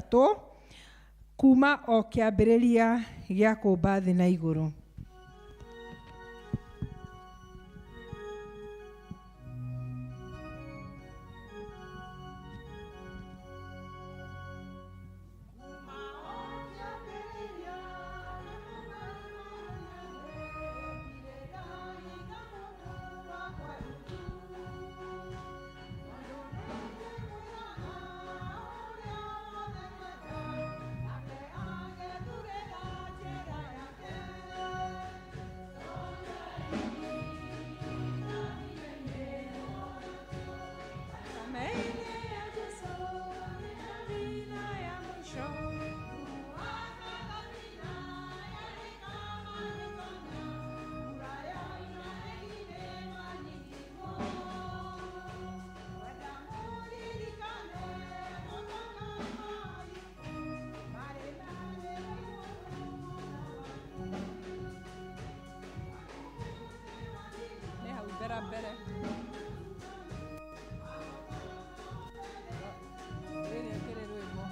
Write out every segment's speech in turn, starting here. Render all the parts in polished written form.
Tũ kuuma o kĩambĩrĩria gĩa kũũmba thĩ na igũrũ. Nĩ hau mbere mbere. Rĩrĩa kĩrĩ rwĩmbo.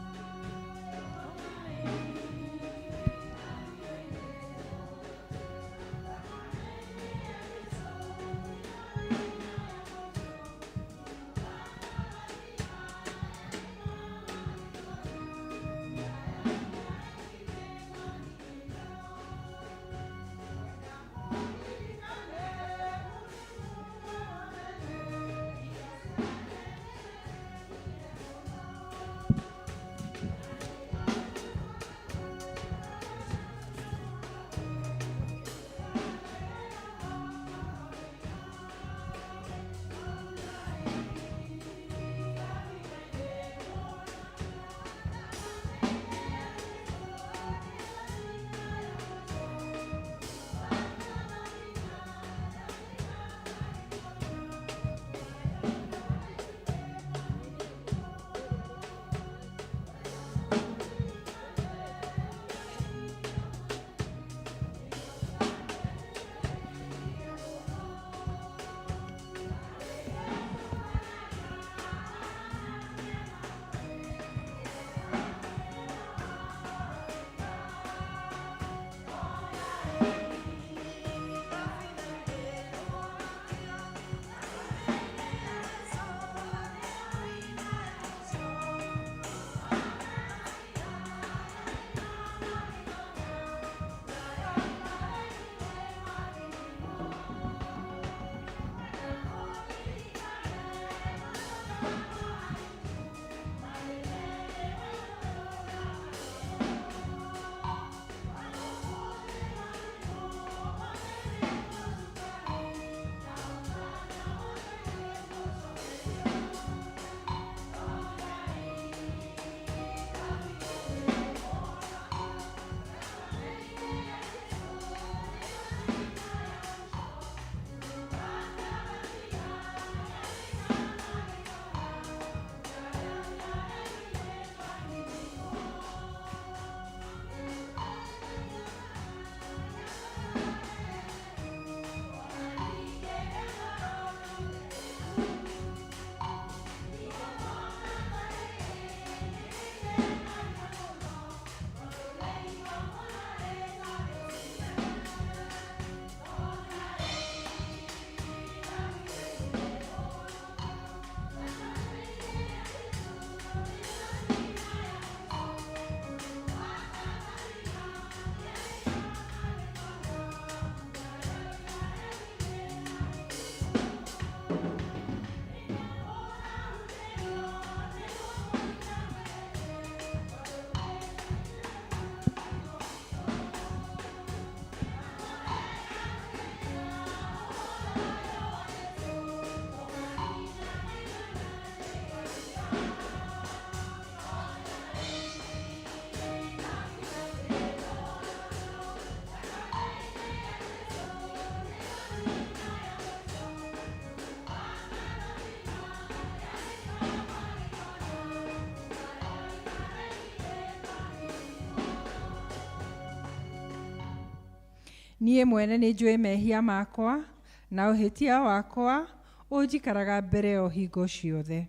Niĩ mwene nĩ njũĩ mehia makwa, na ũhĩtia wakwa ũnjikaraga mbere o hingo ciothe.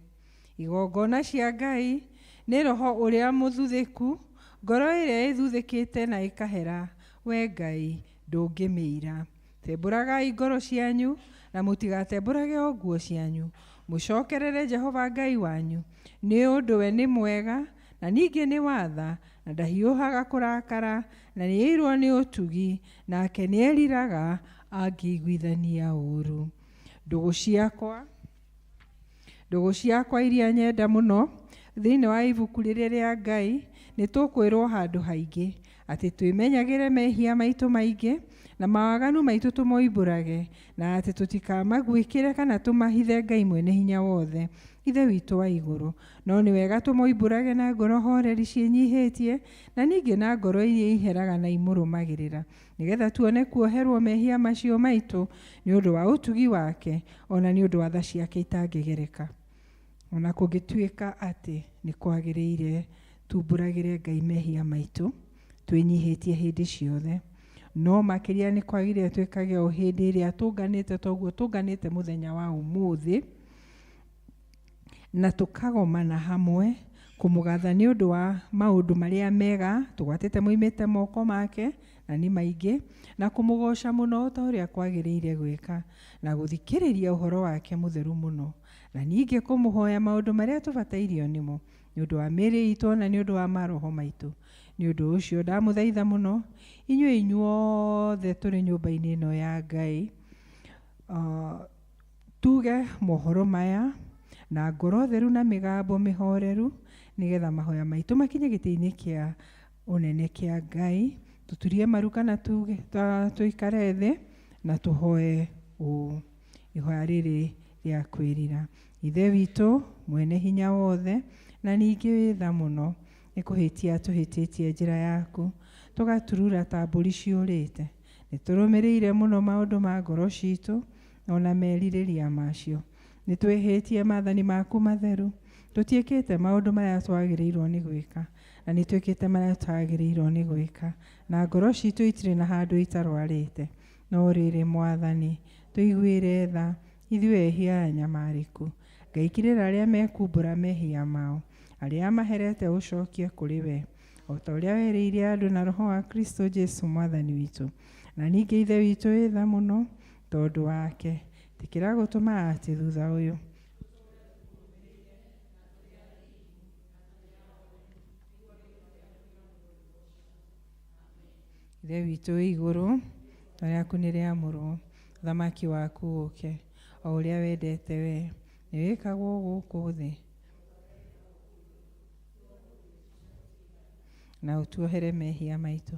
Igongona cia Ngai Nĩ roho ũrĩa mũthuthĩku, ngoro ĩrĩa ĩthuthĩkĩte na ĩkahera, we Ngai ndũngĩmĩira. Tembũragai ngoro cianyu na mũtigatembũrage o nguo cianyu. Mũcokerere Jehova Ngai wanyu, nĩ ũndũ we nĩ mwega na ningĩ nĩ watha, na ndahiũhaga kũrakara, na nĩaiyũirwo nĩ ũtugi, nake nĩeriraga angĩiguithania ũũru. Ndũgũ ciakwa ndũgũ ciakwa iria nyenda mũno thĩinĩ wa ibuku rĩrĩ rĩa Ngai, nĩ tũkwĩrwo handũ haingĩ atĩ twĩmenyagĩre mehia maitũ maingĩ na mawaganu maitũ tũmoimbũrage, na atĩ tũtikamaguĩkĩre kana tũmahithe Ngai mwene hinya wothe, Ithe witũ wa igũrũ. No nĩ wega tũmoimbũrage na ngoro horeri ciĩnyihĩtie, na ningĩ na ngoro iria iheraga na imũrũmagĩrĩra, nĩgetha tuone kuoherwo mehia macio maitũ nĩ ũndũ wa ũtugi wake, ona nĩ ũndũ wa tha ciake itangĩgereka. Ona kũngĩtuĩka atĩ nĩ kwagĩrĩire tumbũragĩre Ngai mehia maitũ twĩnyihĩtie hĩndĩ ciothe, no makĩria nĩ kwagĩrĩire twĩkage o hĩndĩ ĩrĩa tũnganĩte toguo tũnganĩte mũthenya wa ũmũthĩ, na tũkagomana hamwe kũmũgatha nĩ ũndũ wa maũndũ marĩa mega tũgwatĩte moimĩte moko make, na nĩ maingĩ, na kũmũgoca mũno ta ũrĩa kwagĩrĩire gwĩka, na gũthikĩrĩria ũhoro wake mũtheru mũno, na ningĩ kũmũhoya maũndũ marĩa tũbatairio nĩmo nĩ ũndũ wa mĩĩrĩ itũ na nĩ ũndũ wa maroho maitũ. Nĩ ũndũ ũcio ndamũthaitha mũno inyuĩ inyuothe tũrĩ nyũmba-inĩ ĩno ya Ngai, tuge mohoro maya na ngoro theru na mĩgambo mĩhoreru, nĩgetha mahoya maitũ makinye gĩtĩ-inĩ kĩa ũnene kĩa Ngai. Tũturie maru kana tũikare thĩ na tũhoe ũũ ihoya rĩrĩ rĩa kwĩrira. Ithe witũ mwene hinya wothe na ningĩ wĩ tha mũno, nĩ kũhĩtia tũhĩtĩtie njĩra yaku, tũgaturura ta mbũri ciũrĩte. Nĩ tũrũmĩrĩire mũno maũndũ ma ngoro citũ ona merirĩria macio. Nĩ twĩhĩtie maathani maku matheru, tũtiĩkĩte maũndũ marĩa twagĩrĩirwo nĩ gwĩka, na nĩ twĩkĩte marĩa twagĩrĩirwo nĩ gwĩka, na ngoro citũ itirĩ na handũ itarwarĩte. No rĩrĩ Mwathani, tũiguĩre tha ithuĩ ehia anyamarĩku. Ngai kirĩra arĩa mekumbũra mehia mao, arĩa maherete ũcokie kũrĩ we, o ta ũrĩa werĩire andũ na roho wa Kristo Jesu Mwathani witũ. Na ningĩ Ithe witũ wĩ tha mũno tondũ wake, tĩkĩra gũtũma atĩ thutha ũyũ Ithe witũ wĩ igũrũ, rĩĩtwa rĩaku nĩ rĩamũrwo, ũthamaki waku ũũke, o ũrĩa wendete we, nĩ wĩkagwo gũkũ thĩ. Na ũtuohere mehia maitũ,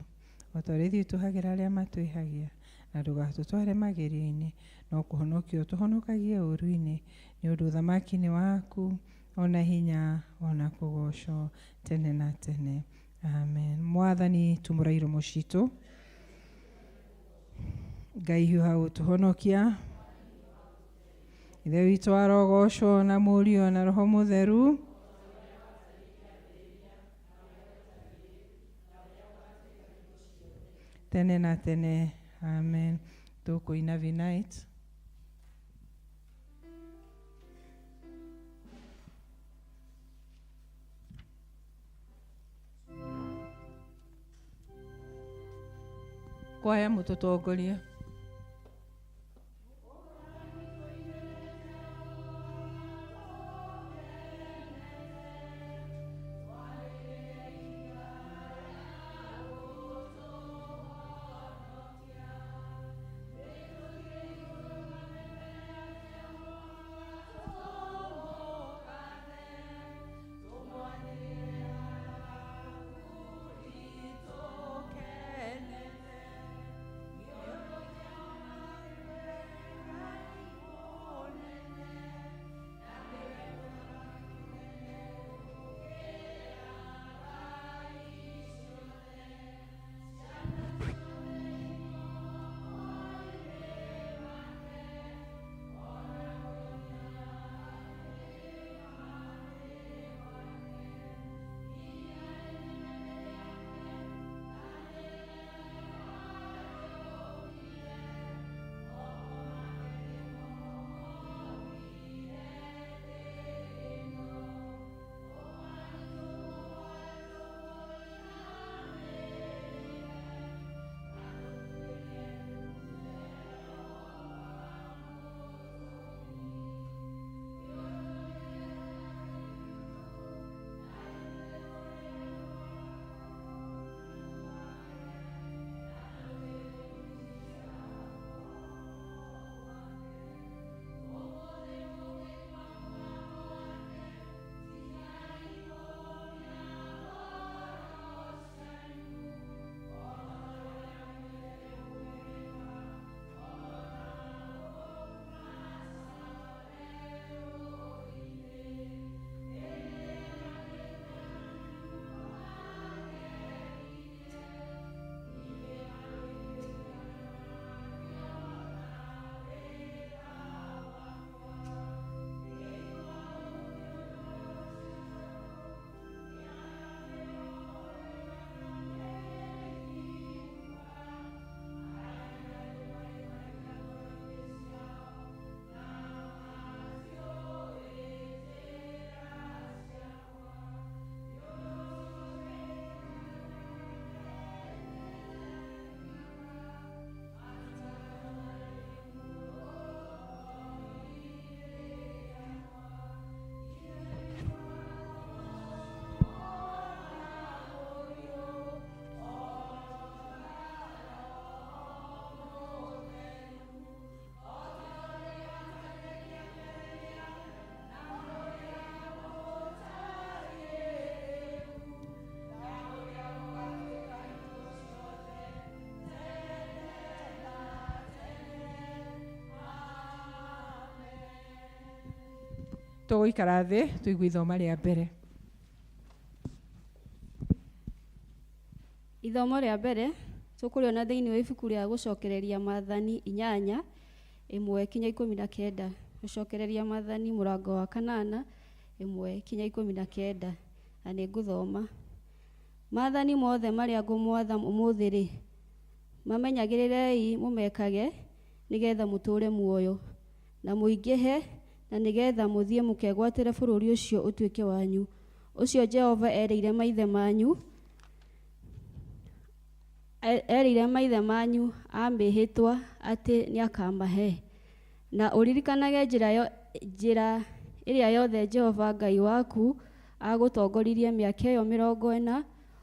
o ta ũrĩa ithuĩ tuohagĩra arĩa matwĩhagia, na ndũgatũtware magerio-inĩ, no kũhonokia ũtũhonokagie ũũru-inĩ, nĩ ũndũ ũthamaki nĩ waku, ona hinya, ona kũgoocwo tene na tene. Amen. Mwathani tumũra iromo citũ, Ngai hiũha gũtũhonokia. Ithe witũ arogocwo na Mũriũ na Roho Mũtheru. Tene na tene. Amen. Tũkũina Vinite. Kwaya mũtũtongorie. Tũgũikara thĩ tũigue ithoma rĩa mbere. Ithomo rĩa mbere tũkũrĩona thĩinĩ wa ibuku rĩa gũcokereria maathani 8:1-19. Gũcokereria maathani mũrango wa kanana 1-19. Na nĩ ngũthoma. Maathani mothe marĩa ngũmwatha ũmũthĩ-rĩ, mamenyagĩrĩrei mũmekage, nĩgetha mũtũũre muoyo, na mũingĩhe, na nĩgetha mũthiĩ mũkegwatĩre bũrũri ũcio ũtuĩke wanyu, ũcio Jehova erĩire maithe manyu erĩire maithe manyu a mĩĩhĩtwa atĩ nĩakamahe. Na ũririkanage njĩra ĩrĩa yothe Jehova Ngai waku aagũtongoririe mĩaka ĩyo 40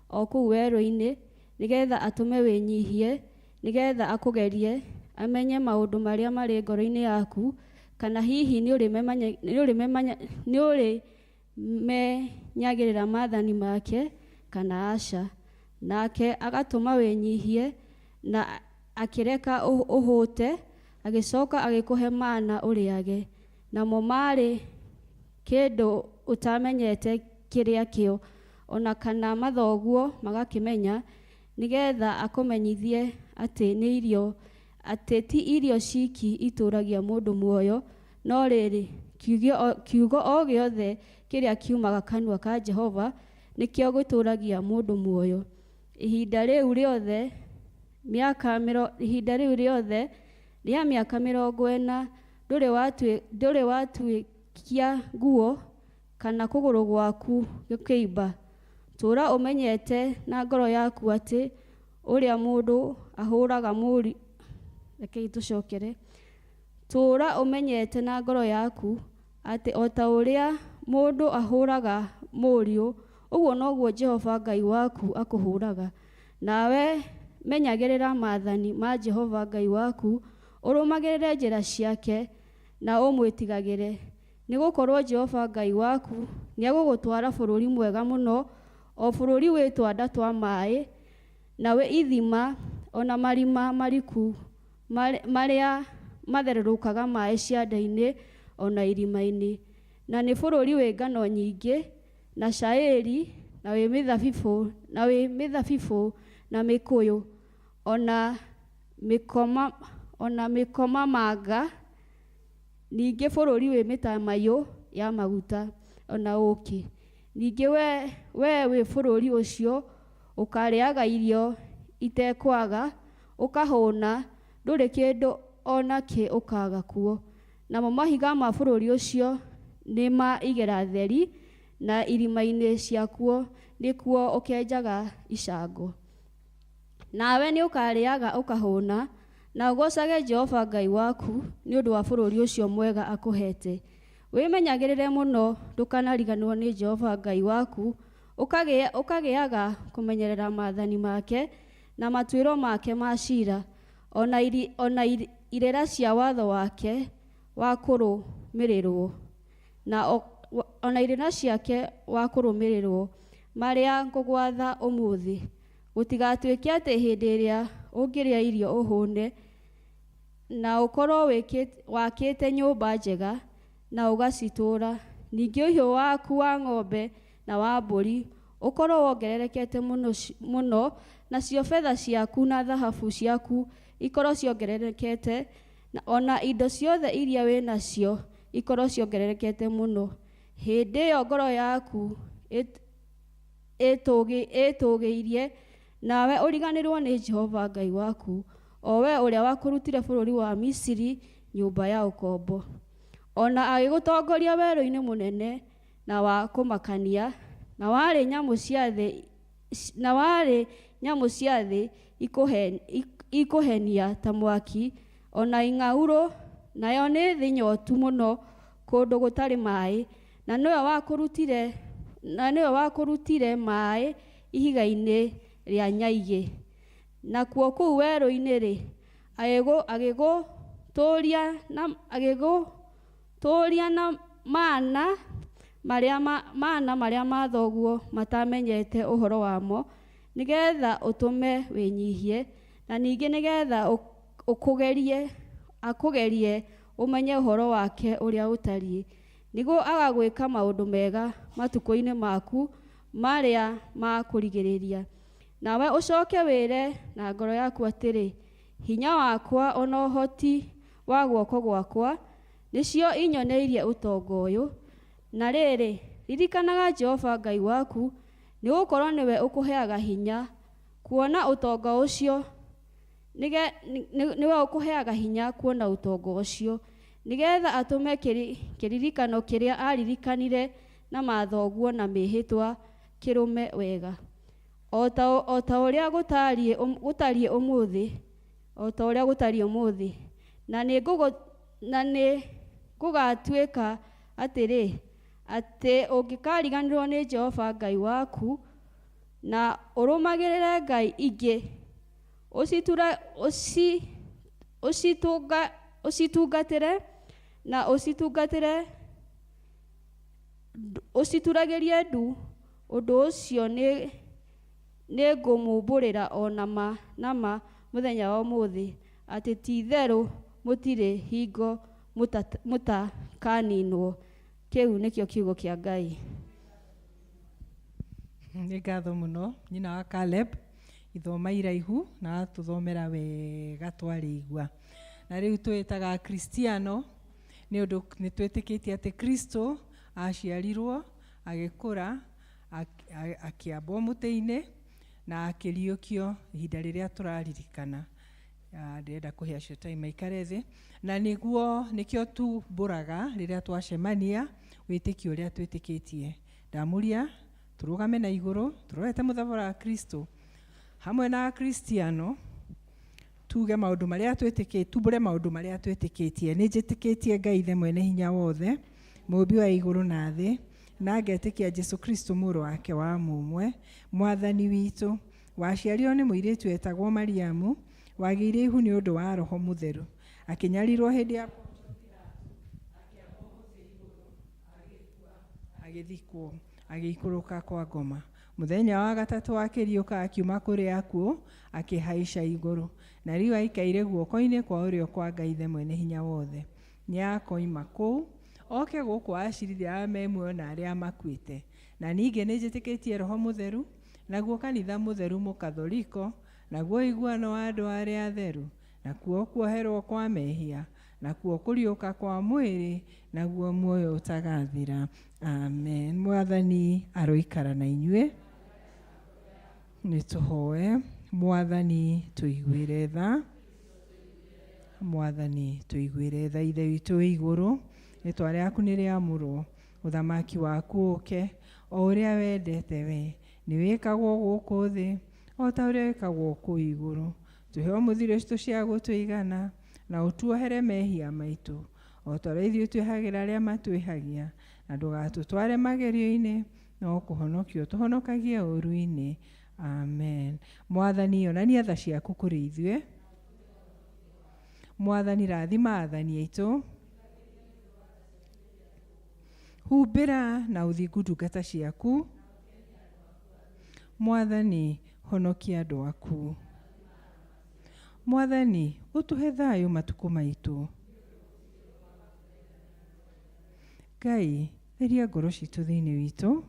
o kũu werũ-inĩ, nĩgetha atũme wĩnyiihie, nĩgetha akũgerie, amenye maũndũ marĩa marĩ ngoro-inĩ yaku, kana hihi nĩũrĩmenyagĩrĩra maathani make, kana aca. Nake agatũma wĩnyiihie, na akĩreka ũhũte, agĩcoka agĩkũhe mana ũrĩage, namo maarĩ kĩndũ ũtamenyete kĩrĩa kĩo, o na kana mathoguo magakĩmenya, nĩgetha akũmenyithie atĩ nĩ irio atĩ ti irio ciki itũũragia mũndũ muoyo, no rĩrĩ, kiugo o gĩothe kĩrĩa kiumaga kanua ka Jehova nĩkĩo gĩtũũragia mũndũ muoyo. Ihinda rĩu rĩothe mĩaka ihinda rĩu rĩothe rĩa mĩaka 40 ndũrĩ watuĩkia nguo, kana kũgũrũ gwaku gũkĩimba. Tũũra ũmenyete na ngoro yaku atĩ ũrĩa mũndũ ahũũraga mũri rekei tũcokere. Tũũra ũmenyete na ngoro yaku atĩ o ta ũrĩa mũndũ ahũũraga mũriũ, ũguo noguo Jehova Ngai waku akũhũũraga. Nawe menyagĩrĩra maathani ma Jehova Ngai waku, ũrũmagĩrĩre njĩra ciake, na ũmwĩtigagĩre. Nĩgũkorwo Jehova Ngai waku nĩegũgũtwara bũrũri mwega mũno, o bũrũri wĩ twanda twa maaĩ, na wĩ ithima, o na marima mariku marĩa matherũrũkaga maaĩ cianda-inĩ o na irima-inĩ. Na nĩ bũrũri wĩ ngano nyingĩ, na cairi, na wĩ mĩthabibũ na mĩkũyũ, o na mĩkomamanga, ningĩ bũrũri wĩ mĩtamaiyũ ya maguta, o na ũũkĩ. Ningĩ wee wĩ bũrũri ũcio ũkaarĩĩaga irio itekwaga, ũkahũũna, ndũrĩ kĩndũ o nakĩ ũkaaga kuo. Namo mahiga ma bũrũri ũcio nĩ ma igera theri, na irima-inĩ ciakuo nĩkuo ũkenjaga icango. Nawe nĩũkarĩĩaga ũkahũũna, na ũgoocage Jehova Ngai waku nĩ ũndũ wa bũrũri ũcio mwega akũheete. Wĩmenyagĩrĩre mũno ndũkanariganĩrwo nĩ Jehova Ngai waku, ũkagĩaga kũmenyerera maathani make, na matuĩro make ma ciira, o na irĩra cia watho wake wa kũrũmĩrĩrwo, na o na irĩra ciake wa kũrũmĩrĩrwo, marĩa ngũgwatha ũmũthĩ. Gũtigatuĩke atĩ hĩndĩ ĩrĩa ũngĩrĩa irio ũhũũne, na ũkorwo wakĩte nyũmba njega, na ũgacitũũra, ningĩ ũhiũ waku wa ng'ombe na wa mbũri ũkorwo wongererekete mũno, nacio betha ciaku na thahabu ciaku ikorwo ciongererekete, o na indo ciothe iria wĩ nacio ikorwo ciongererekete mũno. Hĩndĩ ĩyo ngoro yaku ĩtũũgĩirie, nawe ũriganĩrwo nĩ Jehova Ngai waku, o we ũrĩa wakũrutire bũrũri wa Misiri, nyũmba ya ũkombo. O na agĩgũtongoria werũ-inĩ mũnene na wa kũmakania, na warĩ nyamũ cia thĩ ikũhenia ta mwaki, o na ing'aurũ, nayo nĩ thĩ nyootu mũno, kũndũ gũtarĩ maaĩ, na nĩwe wakũrutire maaĩ ihiga-inĩ rĩa nyaigĩ. Nakuo kũu werũ-inĩ-rĩ, agĩgũtũũria na mana marĩa mathoguo matamenyete ũhoro wamo, nĩgeetha ũtũme wĩnyiihie, na ningĩ nĩgeetha akũgerie ũmenye ũhoro wake ũrĩa ũtariĩ, Nĩguo agagwĩka maũndũ mega matukũ-inĩ maku marĩa ma kũrigĩrĩria. Nawe ũcoke wĩre na ngoro yaku atĩrĩ, hinya wakwa ona ũhoti wa guoko gwakwa nĩcio inyoneirie ũtonga ũyũ. Na rĩrĩ, ririkanaga Jehova Ngai waku, nĩgũkorwo nĩwe ũkũheaga hinya kuona ũtonga ũcio, nĩwe ũkũheaga hinya kuona ũtonga ũcio, nĩgetha atũme kĩririkano kĩrĩa aririkanire na mathoguo na mĩĩhĩtwa kĩrũme wega. O ta ũrĩa gũtariĩ ũmũthĩ, o ta ũrĩa gũtariĩ ũmũthĩ. Na nĩ gũgatuĩka atĩrĩ, atĩ ũngĩkariganĩrwo nĩ Jehova Ngai waku na ũrũmagĩrĩre ngai ingĩ, ũcitungatĩre na ũcitungatĩre ũcituragĩrie ndu, ũndũ ũcio nĩngũmumbũrĩra o na ma mũthenya wa ũmũthĩ, atĩ ti-itherũ mũtirĩ hingo mũtakaninwo. Kĩu nĩkĩo kiugo kĩa Ngai. Nĩ ngatho mũno nyina wa Caleb, ithoma iraihu na atũthomera wega twarĩigua. Na rĩu twĩtaga Akristiano nĩ ũndũ nĩ twĩtĩkĩtie atĩ Kristo aciarirwo, agĩkũra, akĩambwo mũtĩ-inĩ na akĩriũkio ihinda rĩrĩa tũraririkana. Ndĩrenda kũhe acio time maikare thĩ, na nĩguo nĩkĩo tumbũraga rĩrĩa twacemania wĩtĩkio ũrĩa twĩtĩkĩtie. Ndamũria tũrũgame na igũrũ tũrorete mũthabara wa Kristo hamwe na Akristiano, tuge maũndũ marĩa twĩtĩkĩtie, tumbũre maũndũ marĩa twĩtĩkĩtie. Nĩ njĩtĩkĩtie Ngai Ithe mwene hinya wothe, mũũmbi wa igũrũ na thĩ, na ngetĩkia Jesu Kristo mũrũ wake wa mũmwe, mwathani witũ, waciarirwo nĩ mũirĩtu etagwo Mariamu, wagĩire ihu nĩ ũndũ wa Roho Mũtheru, akĩnyarirwo hĩndĩ ya agĩthikwo, agĩikũrũka kwa ngoma. Mũthenya wa gatatũ akĩriũka akiuma kũrĩ akuũ, akĩhaica igũrũ, na rĩu aikaire guoko-inĩ kwa ũrĩo kwa Ngai Ithe mwene hinya wothe. Nĩakoima kũu oke gũkũ acirithia arĩa me muoyo na arĩa makuĩte. Na ningĩ nĩnjĩtĩkĩtie Roho Mũtheru, naguo kanitha mũtheru mũkatholiko, naguo ũiguano wa andũ arĩa atheru, nakuo kuoherwo kwa mehia, nakuo kũriũka kwa mwĩrĩ, naguo muoyo ũtagathira. Amen. Mwathani aroikara na inyuĩ. Nĩ tũhoe. Mwathani tũiguĩre tha. Mwathani tũiguĩre tha. Ithe witũ wĩ igũrũ, rĩĩtwa rĩaku nĩ rĩamũrwo, ũthamaki waku ũũke, o ũrĩa wendete we, nĩ wĩkagwo gũkũ thĩ o ta ũrĩa wĩkagwo kũu igũrũ. Tũhe ũmũthĩ irio citũ cia gũtũigana, na ũtuohere mehia maitũ, o ta ũrĩa ithuĩ twĩhagĩra arĩa matwĩhagia, na ndũgatũtware magerio-inĩ, no kũhonokio tũhonokagie ũũru-inĩ. Amen. Mwathani, onania tha ciaku kũrĩ ithuĩ. Mwathani, rathima athani aitũ. Humbĩra na ũthingu ndungata ciaku. Mwathani, honokia andũ aku. Mwathani, ũtũhe thayũ matukũ maitũ. Ngai, theria ngoro citũ thĩinĩ witũ.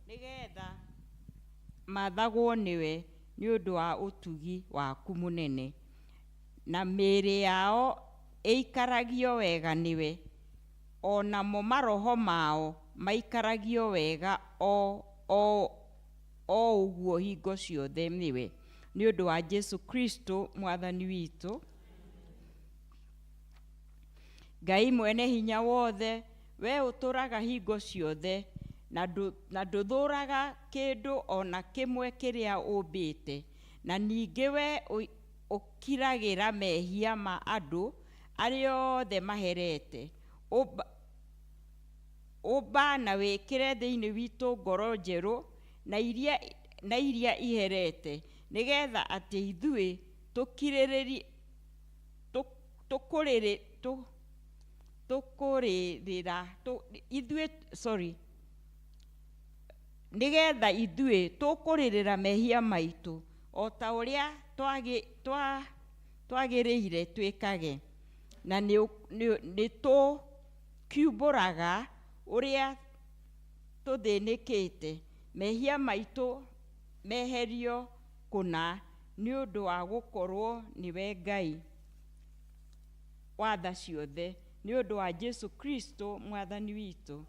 Nĩgetha mathagwo nĩwe nĩ ũndũ wa ũtugi waku mũnene, na mĩĩrĩ yao ĩikaragio wega nĩwe, o namo maroho mao maikaragio wega o ũguo hingo ciothe nĩwe, nĩ ũndũ wa Jesu Kristo mwathani witũ. Ngai mwene hinya wothe, we ũtũraga hingo ciothe, na ndũthũraga kĩndũ o na kĩmwe kĩrĩa ũmbĩte, na ningĩ we ũkiragĩra mehia ma andũ arĩa othe maherete. Ũmba na wĩkĩre thĩinĩ witũ ngoro njerũ na iria iherete, nĩgetha atĩ ithuĩ tũkũrĩrĩ tũkũrĩrĩra ithuĩ sorry nĩgetha ithuĩ tũkũrĩrĩra mehia maitũ o ta ũrĩa twagĩrĩire twĩkage, na nĩ tũkiumbũraga ũrĩa tũthĩnĩkĩte mehia maitũ meherio kũna nĩ ũndũ wa gũkorwo nĩwe Ngai wa tha ciothe nĩ ũndũ wa Jesu Kristo mwathani witũ.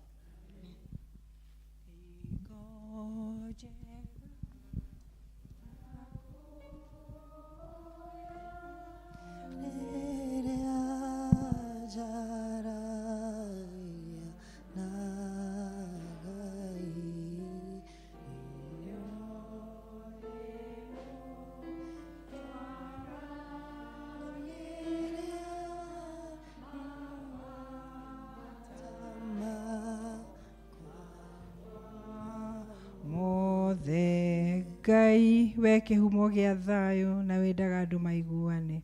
Ngai we kĩhumo gĩa thayũ na wendaga andũ maiguane,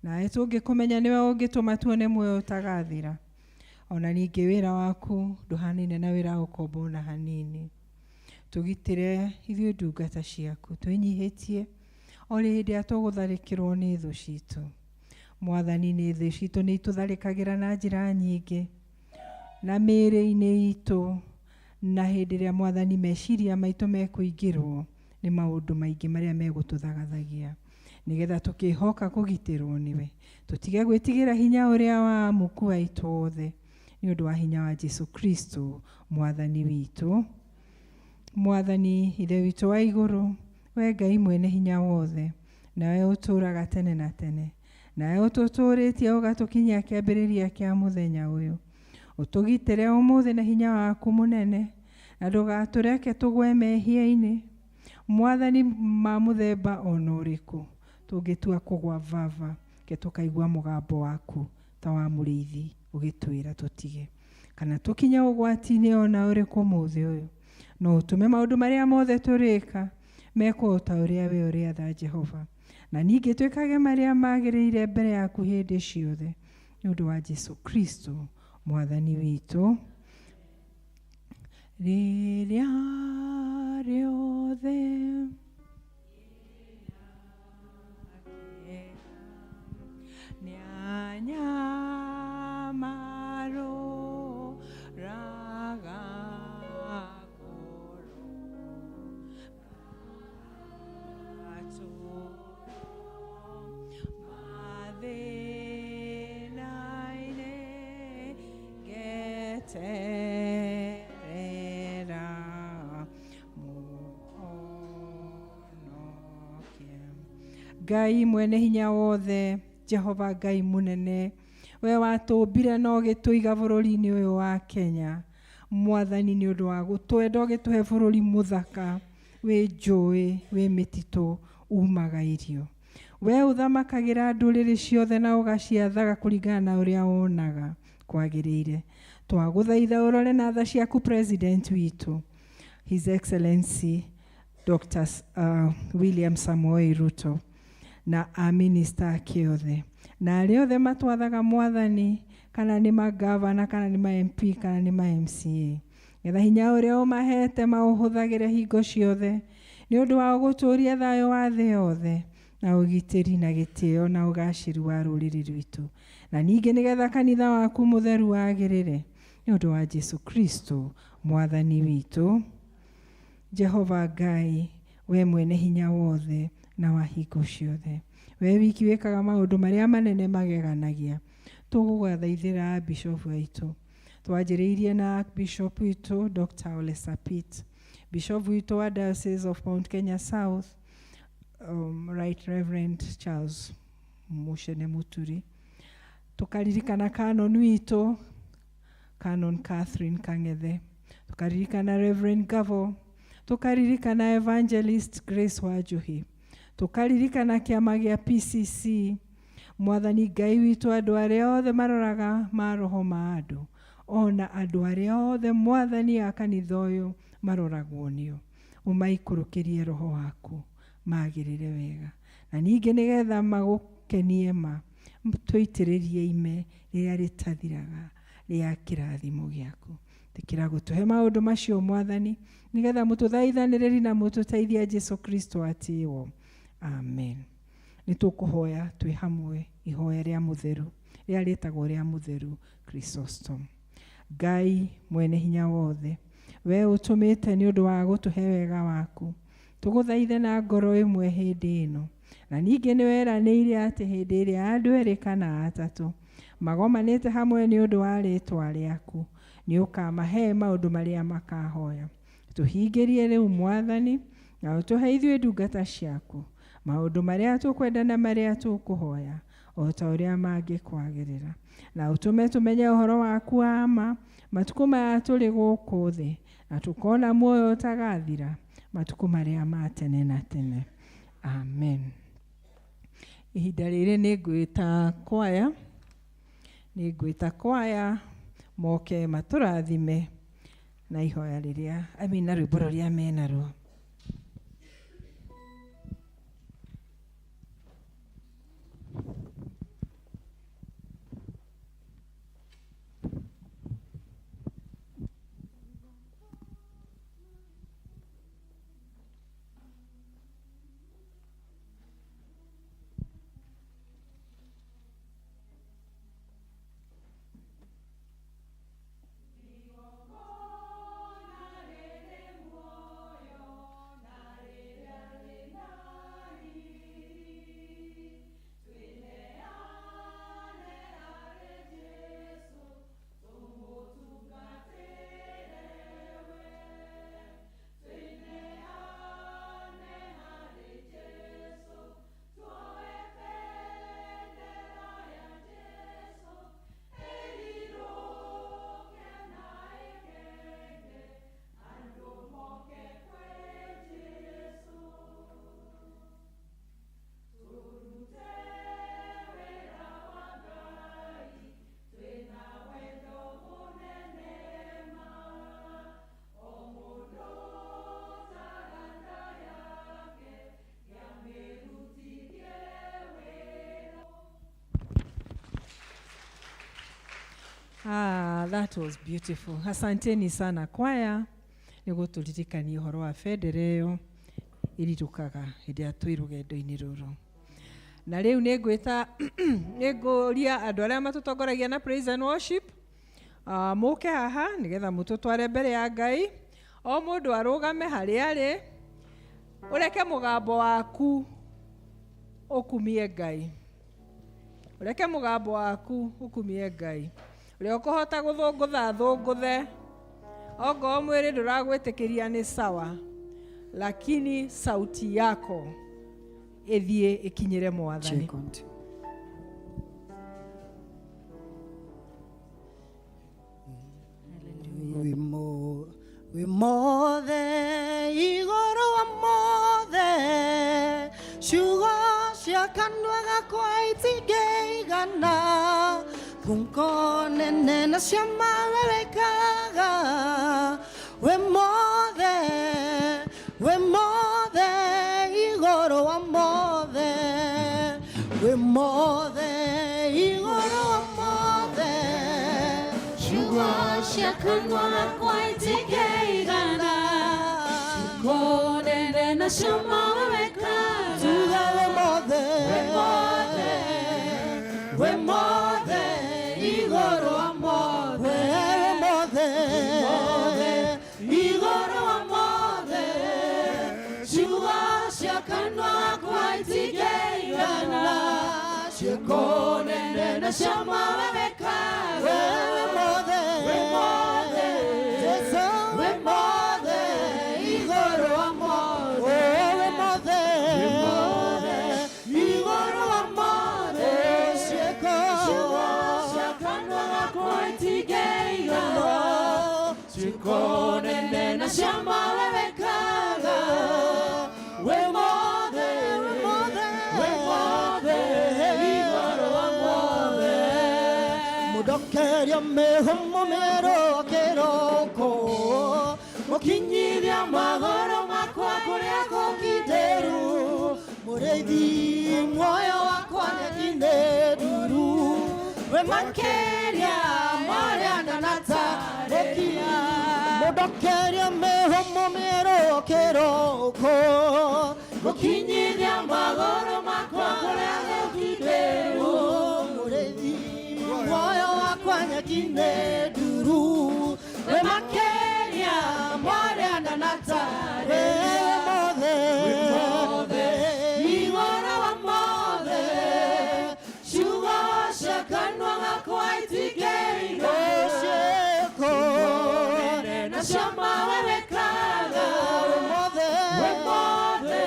nawe tũngĩkũmenya nĩwe ũngĩtũma tuone muoyo ũtagathira. Ona ningĩ wĩra waku ndũhanaine na wĩra wa ũkombo ona hanini. Tũgitĩre ithuĩ ndungata ciaku, twĩnyihĩtie o hĩndĩ ĩrĩa tũgũtharĩkĩrwo nĩ thũ citũ. Mwathani, nĩ thũ citũ nĩ itũtharĩkagĩra na njĩra nyingĩ na mĩĩrĩ-inĩ itũ, na hĩndĩ ĩrĩa Mwathani meciria maitũ mekũingĩrwo nĩ maũndũ maingĩ marĩa megũtũthagathagia, nĩgetha tũkĩhoka kũgitĩrwo nĩwe, tũtige gwĩtigĩra hinya ũrĩa wa amuku aitũ othe, nĩ ũndũ wa hinya wa Jesu Kristo mwathani witũ. Mwathani Ithe witũ wa igũrũ, we Ngai mwene hinya wothe, nawe ũtũũraga tene na tene, nawe ũtũtũũrĩtie ũgatũkinyia kĩambĩrĩria kĩa mũthenya ũyũ, ũtũgitĩre ũmũthĩ na hinya waku mũnene, na ndũgatũreke tũgwe mehia-inĩ. Mwathani ma mũthemba ona ũrĩkũ tũngĩtua kũgwa vava, ke tũkaigua mũgambo waku ta wa mũrĩithi ũgĩtwĩra tũtige, kana tũkinye ũgwati-inĩ ona ũrĩkũ ũmũthĩ ũyũ, no ũtũme maũndũ marĩa mothe tũrĩka mekwo ta ũrĩa we ũrĩatha Jehova, na ningĩ twĩkage marĩa magĩrĩire mbere yaku hĩndĩ ciothe, nĩ ũndũ wa Jesu Kristo mwathani witũ. Rĩrĩa rĩothe nĩanyamaroraga ngoro mathĩna-inĩ ngeterera mũhonokia. Ngai mwene hinya wothe, Jehova Ngai mũnene, we watũmbire na ũgĩtũiga bũrũri-inĩ ũyũ wa Kenya. Mwathani, nĩ ũndũ wa gũtwenda ũgĩtũhe bũrũri mũthaka wĩ njũĩ, wĩ mĩtitũ, umaga irio. We ũthamakagĩra ndũrĩrĩ ciothe na ũgaciathaga kũringana na ũrĩa wonaga kwagĩrĩire. Twagũthaitha ũrore na tha ciaku President witũ, His Excellency Dr. William Samoei Ruto, na a minister ake othe, na arĩa othe matwathaga Mwathani, kana nĩ magavana, kana nĩ ma MP, kana nĩ ma MCA, getha hinya ũrĩa ũmahete maũhũthagĩre hingo ciothe nĩ ũndũ wa gũtũũria thayũ wa thĩ yothe, na ũgitĩri na gĩtĩo na ũgacĩru wa rũrĩrĩ rwitũ, na ningĩ nĩgetha kanitha waku mũtheru wagĩrĩre, nĩ ũndũ wa Jesu Kristo mwathani witũ. Jehova Ngai, we mwene hinya wothe na wa hingo ciothe, we wiki wĩkaga maũndũ marĩa manene mageganagia, tũgũgathaithĩra bishop witũ. Twanjĩrĩirie na bishop witũ Dr. Ole Sapit, bishop witũ wa Diocese of Mount Kenya South, Right Reverend Charles Muchene Muturi, tukaririkana canon witũ Canon Catherine Kang'ethe, tukaririkana Reverend Gavo, tukaririkana Evangelist Grace Wanjuhi, tukaririkana kĩama gĩa PCC. Mwathani Ngai witũ, andũ arĩa othe maroraga maroho ma andũ, ona andũ arĩa othe Mwathani a kanitha ũyũ maroragwo nĩo, ũmaikũrũkĩrie roho waku magĩrĩre wega, na ningĩ nĩgetha magũkenie ma. Tũitĩrĩrie ime rĩrĩa rĩtathiraga rĩa kĩrathimo gĩaku. Tĩkĩra gũtũhe maũndũ macio Mwathani, nĩgetha mũtũthaithanĩrĩri na mũtũteithia Jesu Kristo atĩĩwo. Amen. Nĩ tũkũhoya twĩ hamwe ihoya rĩa mũtheru rĩrĩa rĩtagwo rĩa mũtheru Chrysostom. Ngai mwene hinya wothe, we ũtũmĩte nĩ ũndũ wa gũtũhe wega waku, tũgũthaithe na ngoro ĩmwe hĩndĩ ĩno. Na ningĩ nĩ weranĩire atĩ hĩndĩ ĩrĩa andũ erĩ kana atatũ magomanĩte hamwe nĩ ũndũ wa rĩĩtwa rĩaku, nĩ ũkamahe maũndũ marĩa makahoya. Tũhingĩrie rĩu Mwathani, na ũtũhe ithuĩ ndungata ciaku maũndũ marĩa tũkwenda na marĩa tũkũhoya o ta ũrĩa mangĩkwagĩrĩra. Na ũtũme tũmenye ũhoro waku wa ma matukũ maya tũrĩ gũkũ thĩ, na tũkona muoyo ũtagathira matukũ marĩa ma tene na tene. Amen. Ihinda rĩrĩ nĩ ngwĩta kwaya, nĩ ngwĩta kwaya moke matũrathime na ihoya rĩrĩa, I mean, na rwĩmbo rũrĩa menaruo. Ah, that was beautiful. Asanteni sana kwaya nĩ gũtũririkania ũhoro wa bendera ĩyo ĩrirũkaga hĩndĩ ĩrĩa twĩ rũgendo-inĩ rũrũ. Na rĩu nĩ ngwĩta nĩ ngũria andũ arĩa matũtongoragia na praise and worship, mũke haha nĩgetha mũtũtware mbere ya Ngai. O mũndũ arũgame harĩa arĩ, ũreke mũgambo waku ũkumie Ngai. Ũreke mũgambo waku ũkumie Ngai. Ũrĩa ũkũhota gũthũngũtha thũngũthe, ongorwo mwĩrĩ ndũragwĩtĩkĩria nĩ sawa, lakini sauti yako ĩthiĩ ĩkinyĩre Mwathani. Check on two. Wĩ mothe igũrũ wa mothe, ciugo cia kanua gakwa itingĩigana, thungo nene na ciama wĩkaga. Wĩ mothe, wĩ mothe igũrũ wa mothe, wĩ mothe igũrũ wa mothe, ciugo cia kanua gakwa itingĩigana, thungo nene na ciama wĩkaga. Tuga wĩ mothe, Wĩ mothe, wĩ mothe igũrũ wa mothe, wĩ mothe igũrũ wa mothe, ciugo cia kanua gakwa itingĩigana, ciĩko nene na ciama wĩkaga. Wĩ mothe, Wĩ mothe, Jesu wĩ mothe igũrũ wa mothe, wĩ mothe, igũrũ wa mothe, ciĩko ciugo cia kanua gakwa itingĩigana, ciĩko nene na ciama wĩkaga. Wĩ mothe, wĩ mothe igũrũ wa mothe. Mũndokeria mĩhũmũ mĩerũ kĩroko, Mũkinyithia magũrũ makwa kũrĩa kũkindĩru, mũrĩithi muoyo wakwa nĩakinĩru. We makeria maria na natarekia Mudokeria mehomo mero keroko Gukinyithia magoro makwa kuria gũkindĩru Mũrĩithi muoyo wakwa nyeki-inĩ nduru We makeria maria na natarekia Mothe igũrũ wa mothe ciugo cia kanua gakwa itingĩigana ciĩko na ciama we wĩkaga we mothe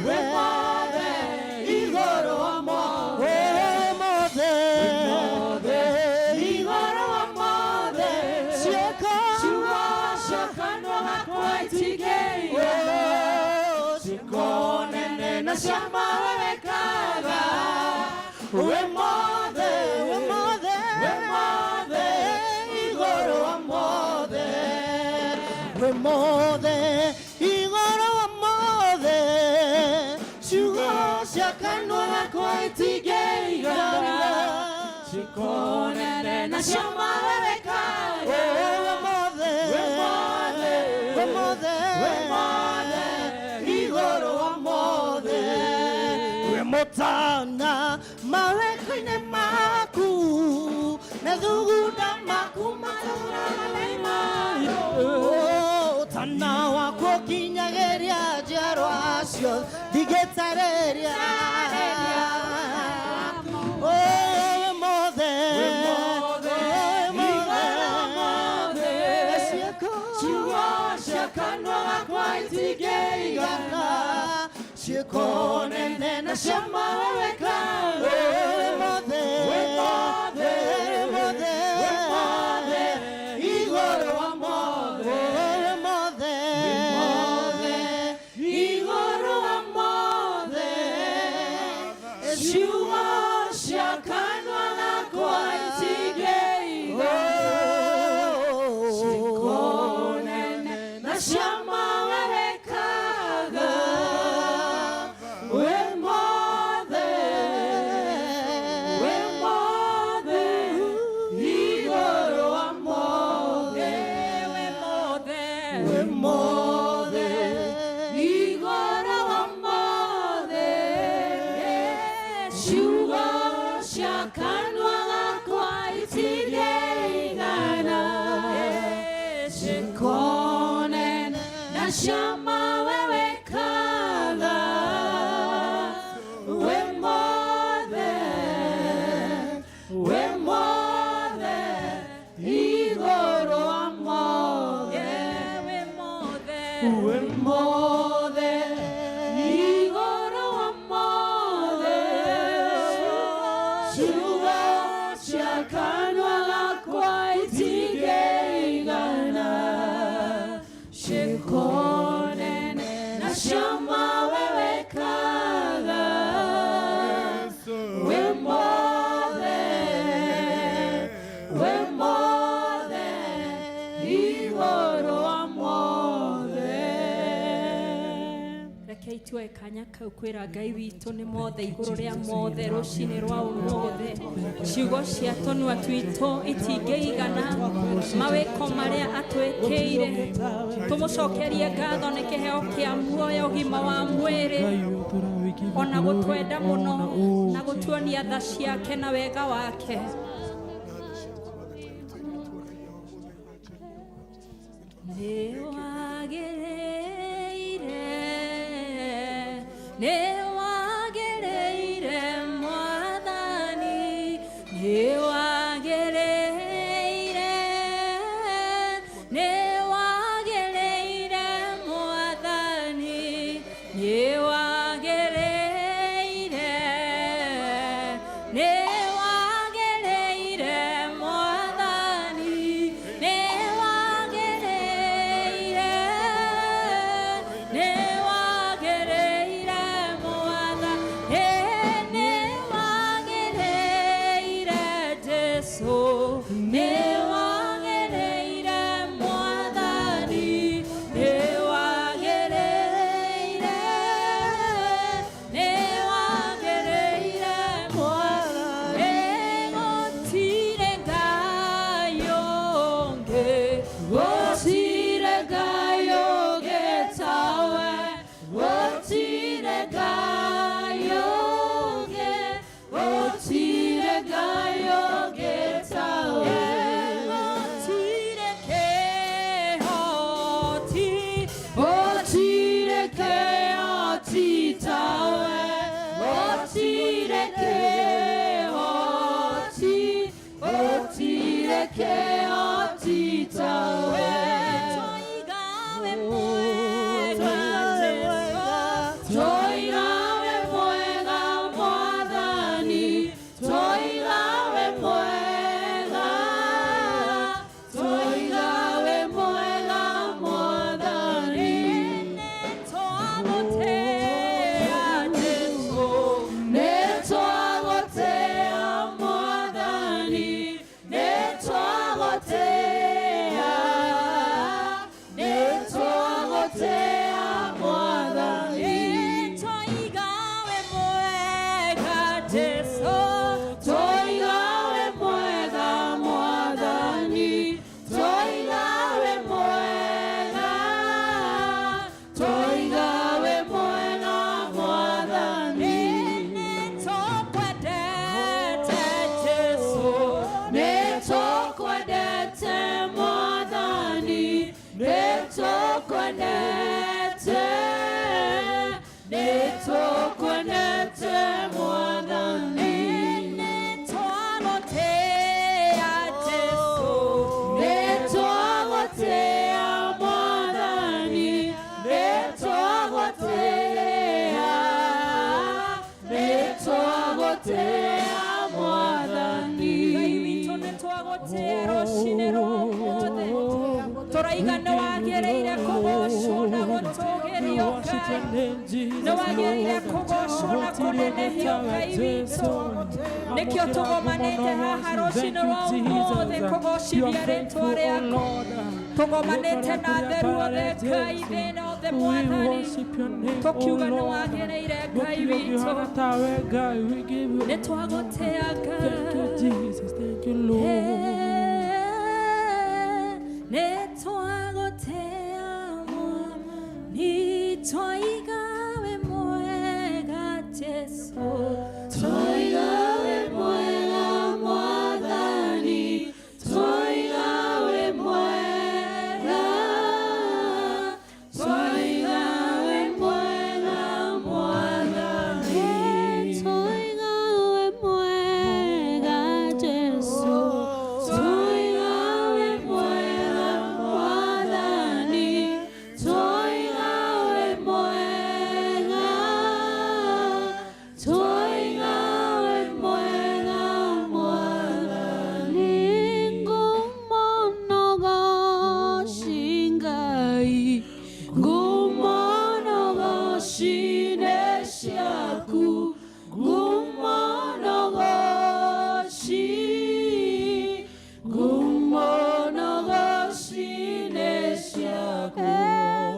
we mothe igũrũ wa mothe we mothe igũrũ wa mothe ciĩko ciugo cia kanua gakwa itingĩigana ciĩko nene na ciama we wĩkaga we mothe we mothe we mothe igũrũ wa mothe we mothe igũrũ wa mothe ciugo cia kanua gakwa itingĩigana ciĩko nene na ciama we wĩkaga we mothe we mothe we mothe we mothe igũrũ wa mothe we motana maweko-inĩ maku na thugunda maku matũraga tana waku ũkinyagĩria njiarwa ciothe ndingĩtarĩria we mothe we mothe ciĩko ciugo cia kanua gakwa itingĩigana ciĩko nene na ciama we wĩkaga we mothe we mothe we mothe igũrũ wa mothe we mothe igũrũ wa mothe ciugo cia kanua gakwa itingĩigana ciĩko nene na ciama we wĩkaga we mothe we mothe igũrũ wa mothe we mothe we mothe igũrũ wa mothe ciugo cia kanua gakwa itingĩigana ciĩko nene na ciama we wĩkaga we mothe we mothe igũrũ wa mothe we mothe we mothe igũrũ wa mothe ciugo cia kanua gakwa itingĩigana ciĩko nene na ciama we wĩkaga we mothe we mothe igũrũ wa mothe Reke itue kanya kau kwĩra Ngai witũ nĩ mothe igũrũ rĩa mothe rũcinĩ rwa ũmũthĩ. Ciugo cia tũnua twitũ itingĩigana mawĩko marĩa atwĩkĩire. Tũmũcokerie ngatho nĩ kĩheo kĩa muoyo, ũgima wa mwĩrĩ, ona gũtwenda mũno na gũtuonia tha ciake na wega wake. Nĩ wagĩrĩire, nĩ wagĩrĩire Mwathani, nĩ wagĩrĩire, nĩ wagĩrĩire Mwathani, nĩ wagĩrĩire, nĩ wagĩrĩire Mwathani, nĩ wagĩrĩire, nĩ wagĩrĩire Mwathani. Nĩtũkwendete, nĩtũkwendete Mwathani. Nĩtwagũtĩĩa Jesũ. Nĩtwagũtĩĩa Mwathani, nĩtwagũtĩĩa, nĩtwagũtĩĩa Mwathani. Ngai witũ nĩtwagũtĩĩa rũcinĩ rwa ũmũthĩ. Tũraiga nĩwagĩrĩire kũgocwo na gũtũgĩrio Ngai. Nĩwagĩrĩire kũgocwo na kũnenehio Ngai witũ. Nĩkĩo tũgomanĩte haha rũcinĩ rwa ũmũthĩ kũgocithia rĩtwa rĩaku. Tũgomanĩte na atheru othe Ngai thĩna othe Mwathani. Tũkiuga nĩwagĩrĩire Ngai witũ. Nĩtwagũtĩĩa Thank you, Ngai. Jesus. Thank you, Lord. Nĩtwagũtĩĩa Mwathani, twaiga wĩ mwega Jesũ. Twaiga wĩ mwega Mwathani, twaiga wĩ mwega, twaiga wĩ mwega Mwathani. Twaiga wĩ mwega Jesũ, twaiga wĩ mwega Mwathani, twaiga wĩ mwega, twaiga wĩ mwega Mwathani. Ngumo Ngai, ngumo nĩ ciaku, ngumo nogoci, ngumo nogoci nĩ ciaku.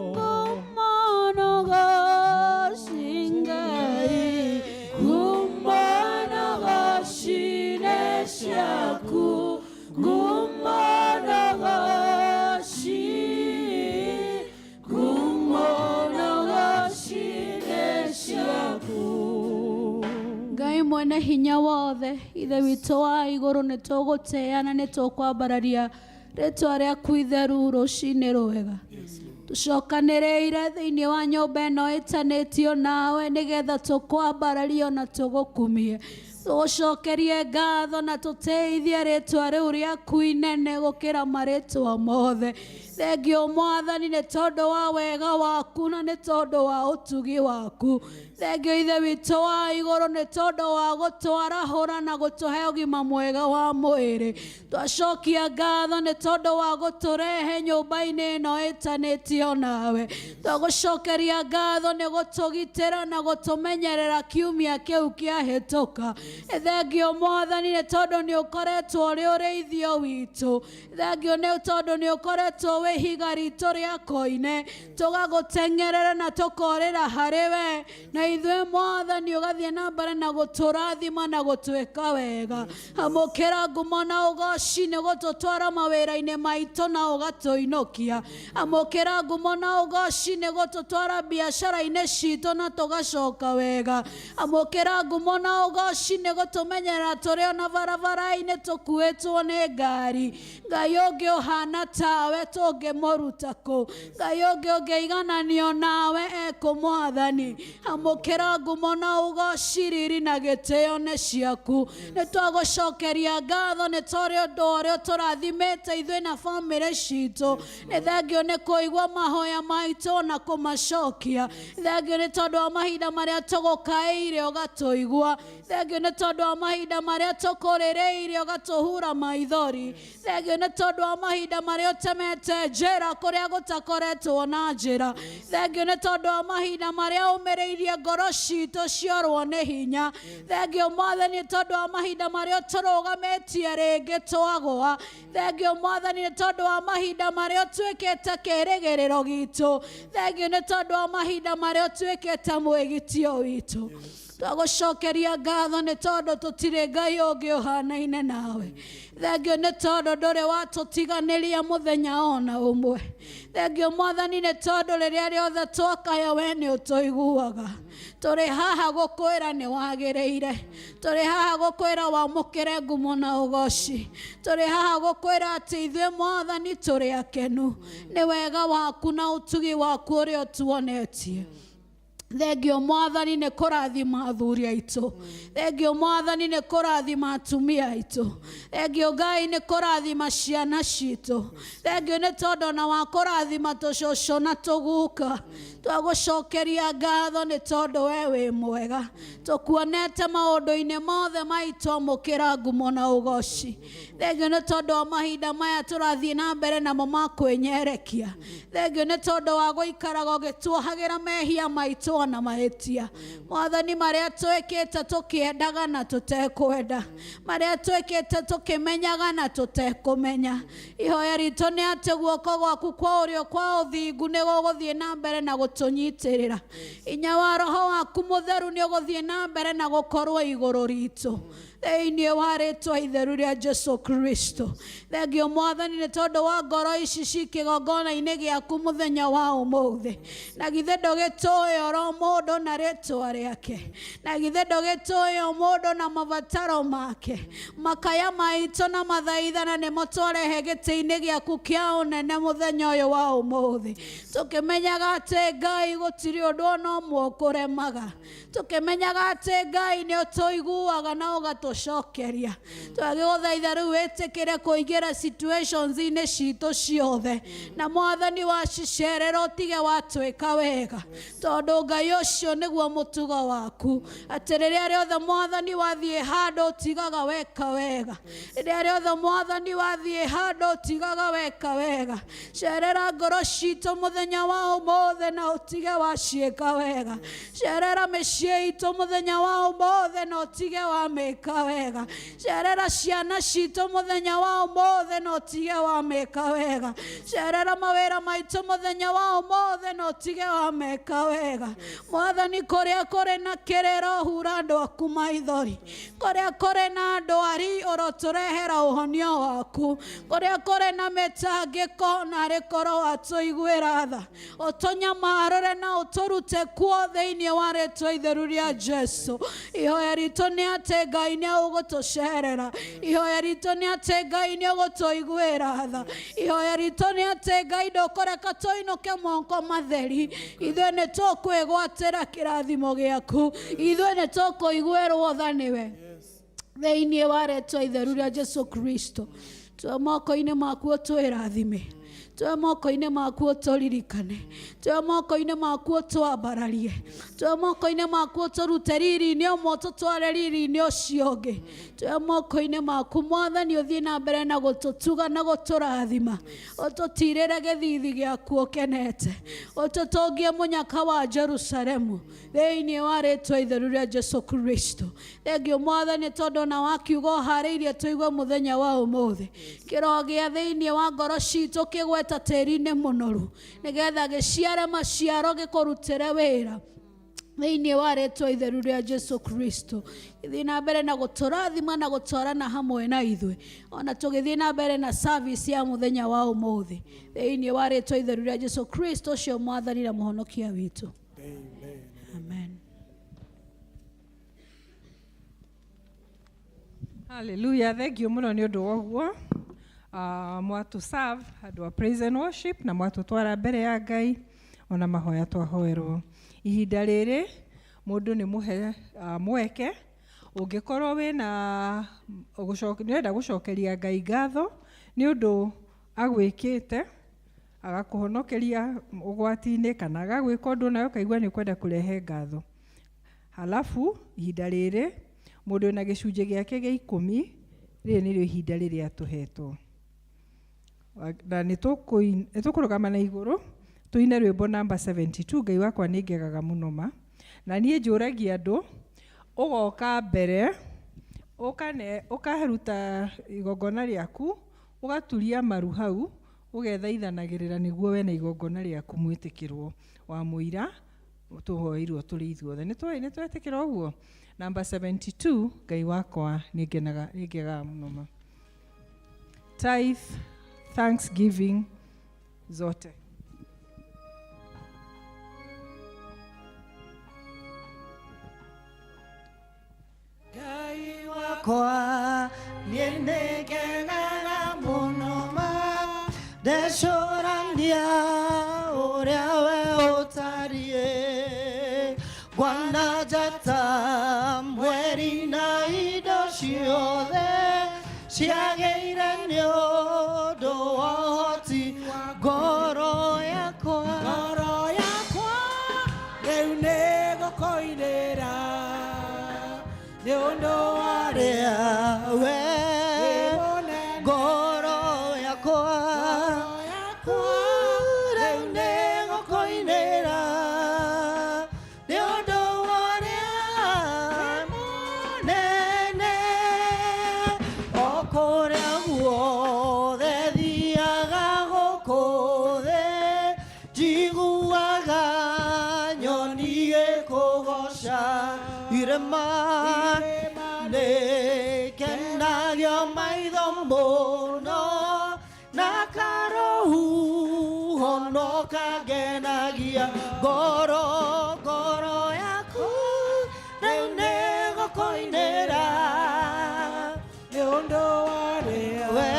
Ngumo nogoci Ngai, ngumo nogoci nĩ ciaku, ngumo nogoci, ngumo nogoci nĩ ciaku. Ngai mwene hinya wothe, ithe witũ wa igũrũ, nĩ tũgũtĩĩa na nĩ tũkwambararia rĩtwa rĩaku itheru rũcinĩ rwega. Tũcokanĩrĩire thĩinĩ wa nyũmba ĩno ĩtanĩtio nawe nĩgetha tũkwambararie na tũgũkumie, tũgũcokerie ngatho na tũtĩithie rĩtwa rĩu rĩaku inene gũkĩra marĩtwa mothe. Thengio Mwathani nĩ tondũ wa wega waku na nĩ tondũ wa ũtugi waku. Thengio ithe witũ wa igũrũ nĩ tondũ wa gũtwarahũra na gũtũhe ũgima mwega wa mwĩrĩ. Twacokia ngatho nĩ tondũ wa gũtũrehe nyũmba-inĩ ĩno ĩtanĩtio nawe. Twagũcokeria ngatho nĩ gũtũgitĩra na gũtũmenyerera kiumia kĩu kĩahĩtũka. Nĩ thengio Mwathani nĩ tondũ nĩ ũkoretwo ũrĩ ũrĩithio witũ. Thengio nĩ tondũ nĩ ũkoretwo wĩ ihiga ritũ rĩa koine, tũgagũteng'erera na tũkorĩra harĩ we, na ithuĩ Mwathani ũgathiĩ na mbere na gũtũrathima na gũtwĩka wega. Amũkĩra ngumo na ũgoci nĩ gũtũtwara mawĩra-inĩ maitũ na ũgatũinũkia. Amũkĩra ngumo na ũgoci nĩ gũtũtwara biacara-inĩ citũ na tũgacoka wega. Amũkĩra ngumo na ũgoci nĩ gũtũmenyerera tũrĩ ona barabara-inĩ tũkuĩtwo nĩ ngari. Ngai ũngĩ ũhana tawe tũngĩmũruta kũ? Ngai ũngĩ ũngĩigananio nawe ekũ Mwathani? Amũkĩra ngumo na ũgoci, riri na gĩtĩo nĩ ciaku. Nĩ twagũcokeria ngatho nĩ tondũ ũndũ ũrĩa ũtũrathimĩte ithuĩ na bamĩrĩ citũ. Nĩ thengio nĩ kũigua mahoya maitũ na kũmacokia. Thengio nĩ tondũ wa mahinda marĩa tũgũkaĩire ũgatũigua. Thengio nĩ tondũ wa mahinda marĩa tũkũrĩrĩire ũgatũhura maithori. Thengio nĩ tondũ wa mahinda marĩa ũtemete njĩra kũrĩa gũtakoretwo na njĩra. Thengio nĩ tondũ wa mahinda marĩa ũmĩrĩirie ngoro citũ ciorwo nĩ hinya. Thengio Mwathani nĩ tondũ wa mahinda marĩa ũtũrũgamĩtie rĩngĩ twagũa. Thengio Mwathani nĩ tondũ wa mahinda marĩa ũtuĩkĩte kĩĩrĩgĩrĩro gitũ. Thengio nĩ tondũ wa mahinda marĩa ũtuĩkĩte mwĩgitio witũ. Twagũcokeria ngatho nĩ tondũ tũtirĩ Ngai ũngĩ ũhanaine nawe. Thengio nĩ tondũ ndũrĩ watũtiganĩria mũthenya ona ũmwe. Thengio Mwathani nĩ tondũ rĩrĩa rĩothe twakaya we nĩ ũtũiguaga. Tũrĩ haha gũkwĩra nĩ wagĩrĩire. Tũrĩ haha gũkwĩra wamũkĩre ngumo na ũgoci. Tũrĩ haha gũkwĩra atĩ ithuĩ Mwathani tũrĩ akenu nĩ wega waku na ũtugi waku ũrĩa ũtuonetie. Thengio Mwathani nĩ kũrathima athuri aitũ. Thengio Mwathani nĩ kũrathima atumia aitũ. Thengio Ngai nĩ kũrathima ciana citũ. Thengio nĩ tondũ ona wa kũrathima tũcũcũ na tũguka. Twagũcokeria ngatho nĩ tondũ we wĩ mwega. Tũkuonete maũndũ-inĩ mothe maitũ, amũkĩra ngumo na ũgoci. Thengio nĩ tondũ wa mahinda maya tũrathiĩ na mbere namo ma kwĩnyerekia. Thengio nĩ tondũ wa gũikaraga ũgĩtuohagĩra mehia maitũ ona mahĩtia. Mwathani, marĩa twĩkĩte tũkĩendaga na tũtekwenda, marĩa twĩkĩte tũkĩmenyaga na tũtekũmenya, ihoya ritũ nĩ atĩ guoko gwaku kwa ũrĩo kwa ũthingu nĩ gũgũthiĩ na mbere na gũtũnyitĩrĩra. Inya wa Roho waku Mũtheru nĩ ũgũthiĩ na mbere na gũkorwo igũrũ ritũ thĩinĩ wa rĩtwa itheru rĩa Jesu Kristo. Thengio Mwathani nĩ tondũ wa ngoro ici ci kĩgongona-inĩ gĩaku mũthenya wa ũmũthĩ. Na githĩ ndũgĩtũĩ oro mũndũ na rĩtwa rĩake, na githĩ ndũgĩtũĩ o mũndũ na mabataro make. Makaya maitũ na mathaithana nĩmo twarehe gĩtĩ-inĩ gĩaku kĩa ũnene mũthenya ũyũ wa ũmũthĩ, tũkĩmenyaga atĩ Ngai gũtirĩ ũndũ ona ũmwe ũkũremaga, tũkĩmenyaga atĩ Ngai nĩ ũtũiguaga na ũgatũcokeria. Twagĩgũthaitha rĩu wĩtĩkĩre kũingĩra situations-inĩ citũ ciothe, na Mwathani wacicerera ũtige watwĩka wega, tondũ Ngai ũcio nĩguo mũtugo waku, atĩ rĩrĩa rĩothe Mwathani wathiĩ handũ ũtigaga weka wega. Rĩrĩa rĩothe Mwathani wathiĩ handũ ũtigaga weka wega. Cerera ngoro citũ mũthenya wa ũmũthĩ na ũtige waciĩka wega. Cerera mĩciĩ itũ mũthenya wa ũmũthĩ na ũtige wamĩka wega. Cerera ciana citũ mũthenya wa ũmũthĩ na ũtige wamĩka wega. Cerera mawĩra maitũ mũthenya wa ũmũthĩ na ũtige wamĩka wega. Mwathani, kũrĩa kũrĩ na kĩrĩro hura andũ aku maithori, kũrĩa kũrĩ na ndwari ũrotũrehera ũhonio waku, kũrĩa kũrĩ na mĩtangĩko narĩ korwo watũiguĩra tha, ũtũnyamarũre na ũtũrute kuo thĩinĩ wa rĩtwa itheru rĩa Jesu. Ihoya ritũ nĩ atĩ Ngai nĩ ũgũtũcerera. Ihoya ritũ nĩ atĩ Ngai nĩ ũgũtũiguĩra tha. Ihoya ritũ nĩ atĩ Ngai ndũkũreka tũinũke moko matheri. Ithuĩ nĩ tũkwĩgwatĩra kĩrathimo gĩaku, ithuĩ nĩ tũkũiguĩrwo tha nĩwe thĩinĩ wa rĩtwa itheru rĩa Jesu Kristo. Twe moko-inĩ maku ũtwĩrathime, twe moko-inĩ maku ũtũririkane, twe moko-inĩ maku ũtwambararie, twe moko-inĩ maku ũtũrute riri-inĩ ũmwe ũtũtware riri-inĩ ũcio ũngĩ. Twe moko-inĩ maku Mwathani, ũthiĩ na mbere na gũtũtuga na gũtũrathima, ũtũtirĩre gĩthithi gĩaku ũkenete, ũtũtũngie mũnyaka wa Jerusalemu thĩinĩ wa rĩtwa itheru rĩa Jesu Kristo. Thengio Mwathani tondũ ona wakiuga ũharĩirie tũigue mũthenya wa ũmũthĩ, kĩrogĩa thĩinĩ wa ngoro citũ kĩgweta tĩri-inĩ mũnoru, nĩgetha gĩciare maciaro gĩkũrutĩre wĩra thĩinĩ wa rĩtwa itheru rĩa Jesu Kristo. Gĩthiĩ na mbere na gũtũrathima na gũtwarana hamwe na ithuĩ ona tũgĩthiĩ na mbere na service ya mũthenya wa ũmũthĩ thĩinĩ wa rĩtwa itheru rĩa Jesu Kristo ũcio Mwathani na Mũhonokia witũ. Amen. Hallelujah. Thank you mũno nĩ ũndũ wa ũguo. Mwatũ serve andũ a praise and worship na mwatũtwara mbere ya Ngai ona mahoya twahoerwo. Ihinda rĩrĩ mũndũ nĩ mũhe mweke ũngĩkorwo wĩna nĩũrenda gũcokeria Ngai ngatho nĩ ũndũ agwĩkĩte, agakũhonokeria ũgwati-inĩ kana agagwĩka ũndũ nawe ũkaigua nĩ ũkwenda kũrehe ngatho. Halafu ihinda rĩrĩ mũndũ wĩna gĩcunjĩ gĩake gĩa 10, rĩrĩ nĩrĩo ihinda rĩrĩa tũhetwo. Na nĩ tũkũrũgama na igũrũ tũine rwĩmbo namba 72, Ngai wakwa nĩ ngegaga mũno ma. Na niĩ njũragia andũ, ũgoka mbere ũkaruta igongona rĩaku, ũgaturia maru hau, ũgethaithanagĩrĩra nĩguo we na igongona rĩaku mwĩtĩkĩrwo wa mũira. Tũhoeirwo tũrĩ ithuothe. Nĩ twetĩkĩra ũguo? Namba 72, Ngai wakwa nĩ ngegaga mũno ma. Tithe, thanksgiving zote. Ngai wakwa niĩ nĩngenaga mũno ma ndecũrania ũrĩa we ũtariĩ ngwana njata mweri na indo ciothe ciagĩire nĩ ũndũ wa ũhoti ngoro yakwa. Ngoro yakwa rĩu nĩ gũkũinĩra nĩ ũndũ wa Rĩa we mũnene. Ngoro yakwa rĩu nĩ gũkũinĩra nĩ ũndũ wa ũrĩa mũnene o kũrĩa guothe thiaga gũkũ thĩ njiguaga nyoni ĩkũgoca irĩma nĩkenagio maitho mũno na karũhuho no kangenagia ngoro. Ngoro yaku rĩu nĩ gũkũinĩra nĩ ũndũ wa rĩa we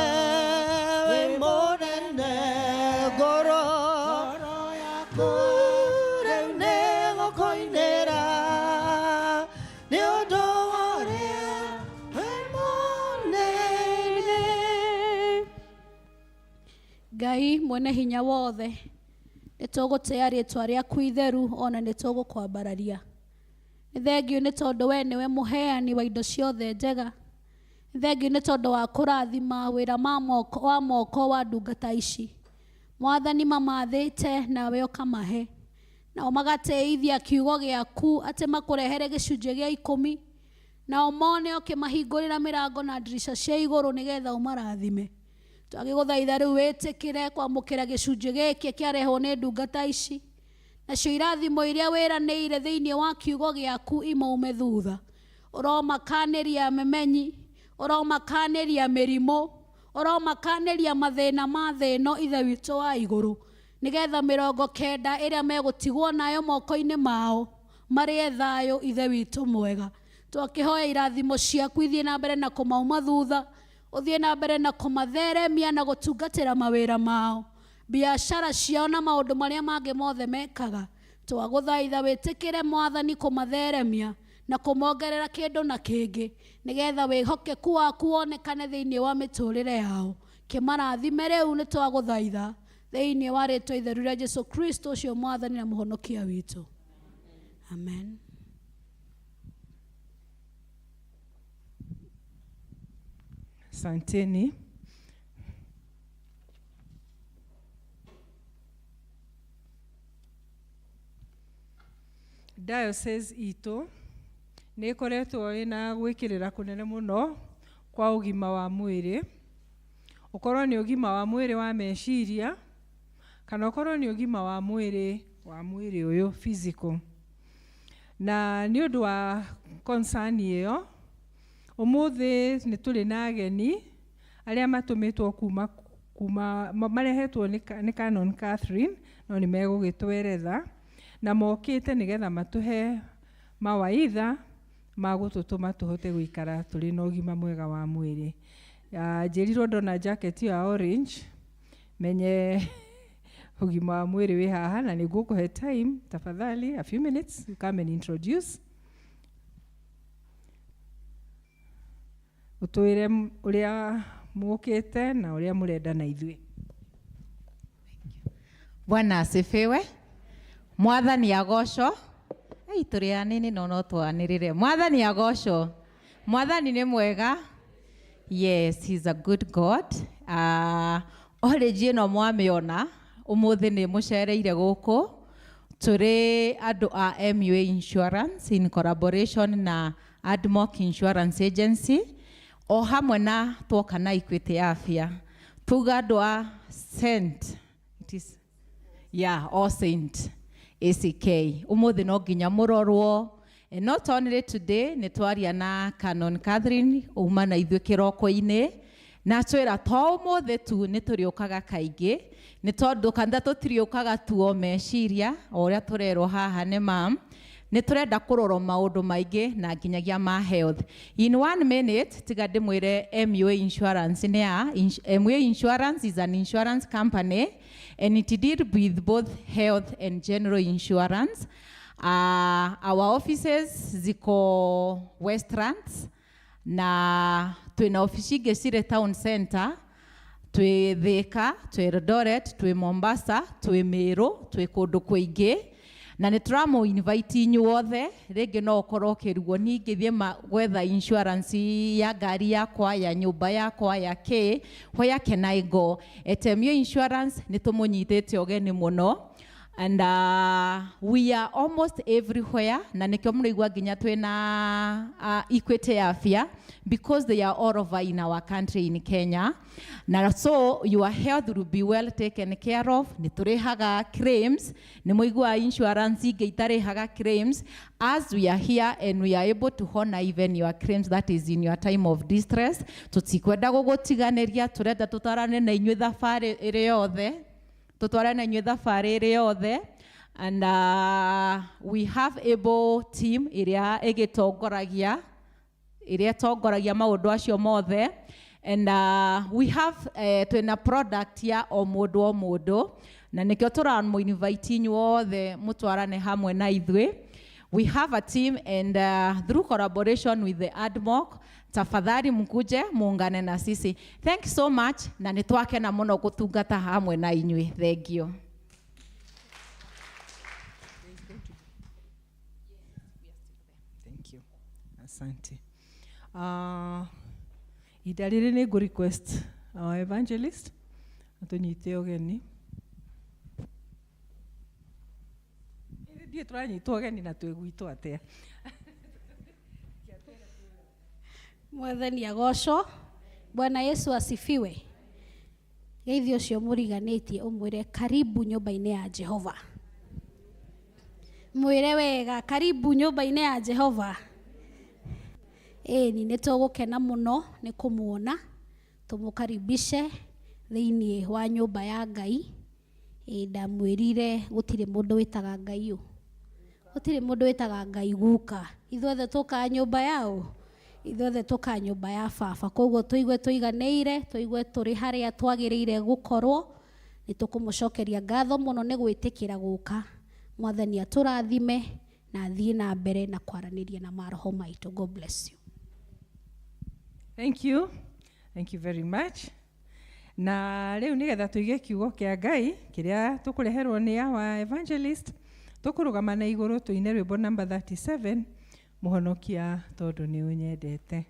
wĩ mũnene. Ngoro ngoro yakwa rĩu nĩ gũkũinĩra nĩ ũndũ wa ũrĩa wĩ mũnene. Ngai mwene hinya wothe, nĩ tũgũtĩa rĩtwa rĩaku itheru ona nĩ tũgũkwambararia. Nĩ thengiũ nĩ tondũ we nĩwe mũheani wa indo ciothe njega. Nĩ thengiũ nĩ tondũ wa kũrathima wĩra wa moko wa ndungata ici. Mwathani mamathĩte nawe ũkamahe. Nao magatĩithia kiugo gĩaku atĩ makũrehere gĩcunjĩ gĩa 10. Nao mone ũkĩmahingũrĩra mĩrango na ndirica cia igũrũ nĩgetha ũmarathime. Twagĩgũthaitha rĩu wĩtĩkĩre kwamũkĩra gĩcunjĩ gĩkĩ kĩarehwo nĩ ndungata ici. Nacio irathimo iria wĩranĩire thĩinĩ wa kiugo gĩaku imaume thutha. Ũromakanĩria memenyi, ũromakanĩria mĩrimũ, ũromakanĩria mathĩna ma thĩ ĩno Ithe witũ wa igũrũ, nĩgetha 90 ĩrĩa megũtigwo nayo moko-inĩ mao marĩe thayũ Ithe witũ mwega. Twakĩhoya irathimo ciaku ithiĩ na mbere na kũmauma thutha, ũthiĩ na mbere na kũmatheremia na gũtungatĩra mawĩra mao, biacara ciao na maũndũ marĩa mangĩ mothe mekaga. Twagũthaitha wĩtĩkĩre Mwathani kũmatheremia na kũmongerera kĩndũ na kĩngĩ nĩgetha wĩhokeku waku wonekane thĩinĩ wa mĩtũrĩre yao. Kĩmarathime rĩu nĩ twagũthaitha thĩinĩ wa rĩtwa itheru rĩa Jesu Kristo ũcio Mwathani na Mũhonokia witũ. Amen. Asanteni. Diocese itũ nĩ ĩkoretwo ĩna gwĩkĩrĩra kũnene mũno kwa ũgima wa mwĩrĩ, ũkorwo nĩ ũgima wa mwĩrĩ wa meciria kana ũkorwo nĩ ũgima wa mwĩrĩ ũyũ physical. Na nĩ ũndũ wa concern ĩyo, ũmũthĩ nĩ tũrĩ na ageni arĩa matũmĩtwo kuma marehetwo nĩ Canon Catherine, no nĩ megũgĩtweretha na mokĩte nĩgetha matũhe mawaitha ma gũtũtũma tũhote gũikara tũrĩ na ũgima mwega wa mwĩrĩ. Njĩrirwo ndona jacket ya orange menye ũgima wa mwĩrĩ wĩ haha, na nĩngũkũhe time tafadhali, a few minutes, you come and introduce ũtwĩre ũrĩa mũkĩte na ũrĩa mũrenda na ithuĩ. Bwana asifiwe. Mwathani agocwo. Ei tũrĩ anini no no twanĩrĩre. Mwathani agocwo. Mwathani nĩ mwega. Yes, he's a good God. Orĩnji ĩno mwamĩona ũmũthĩ nĩ mũcereire gũkũ. Tũrĩ andũ a MUA Insurance in collaboration na Admoc Insurance Agency o hamwe na twoka na Equity Afya. Tuga andũ a Saint, it is, yeah, All Saint. ACK. Ũmũthĩ no nginya mũrorwo. And not only today, nĩ twaria na Canon Catherine uma na ithuĩ kĩroko-inĩ na twĩra to ũmũthĩ tu nĩ tũrĩũkaga kaingĩ nĩ tondũ kanitha tũtiriũkaga tu o meciria o ũrĩa tũrerwo haha nĩ mam nĩ tũrenda kũrorwo maũndũ maingĩ na nginyagia ma health. In one minute tiga ndĩmwĩre MUA Insurance nĩ ya MUA Insurance is an insurance company and it deal with both health and general insurance. Our offices ziko Westlands na twina ofici ingĩ cirĩ town center, twĩ Thika, twĩ Eldoret, twĩ Mombasa, twĩ Meru, twĩ kũndũ kũingĩ na nĩ tũramũ invite inyuothe. Rĩngĩ no ũkorwo ũkĩrigwo ningĩthiĩ gwetha insurance ya ngari yakwa, ya nyũmba yakwa, ya kĩ, where can I go? At MUA Insurance nĩ tũmũnyitĩte ũgeni mũno. And we are almost everywhere na nĩkĩo mũraigua nginya twĩna Equity Afya because they are all over in our country in Kenya. Na so your health will be well taken care of. Nĩ tũrĩhaga claims, nĩ mũiguaga insurance ingĩ itarĩhaga claims. As we are here and we are able to honor even your claims, that is in your time of distress. Tũtikwenda gũgũtiganĩria, tũrenda tũtwarane na inyuĩ thabarĩ ĩrĩ yothe. Tutwarane inyuĩ thabarĩ ĩrĩ yothe. And we have able team ĩrĩa ĩgĩtongoragia, ĩrĩa ĩtongoragia maũndũ acio mothe. And we have twĩna product ya o mũndũ o mũndũ na nĩkĩo tũramũ invite inyuothe mũtwarane hamwe na ithuĩ. We have a team and through collaboration with the ADMOC, tafadhali mkuje muungane na sisi. Thank you so much na nĩ twakena mũno gũtungata hamwe na inyuĩ. Thank you. Thank you. Asante. Ihinda rĩrĩ nĩ ngũ request our evangelist atũnyite ũgeni. Ndiĩ tũranyitwo ũgeni na twĩ gwitũ atĩa. Mwathani agocwo. Bwana Yesu asifiwe. Geithio ũcio mũriganĩtie ũmwĩre karibu nyũmba-inĩ ya Jehova. Mwĩre wega karibu nyũmba-inĩ ya Jehova. Ĩni nĩ tũgũkena mũno nĩ kũmuona, tũmũkaribishe thĩinĩ wa nyũmba ya Ngai. Ndamwĩrire gũtirĩ mũndũ wĩtaga Ngai ũ, gũtirĩ mũndũ wĩtaga Ngai guka. Ithuothe tũkaga nyũmba yao, ithuothe tũkaga nyũmba ya baba. Koguo tũigue tũiganĩire, tũigue tũrĩ harĩa twagĩrĩire gũkorwo. Nĩ tũkũmũcokeria ngatho mũno nĩ gwĩtĩkĩra gũka. Mwathani atũrathime na athiĩ na mbere na kwaranĩria na maroho maitũ. God bless you. Thank you. Thank you very much. Na rĩu nĩgetha tũige kiugo kĩa Ngai kĩrĩa tũkũreherwo nĩ our evangelist, tũkũrũgama na igũrũ tũine rwĩmbo number 37, Mũhonokia tondũ nĩ ũnyendete.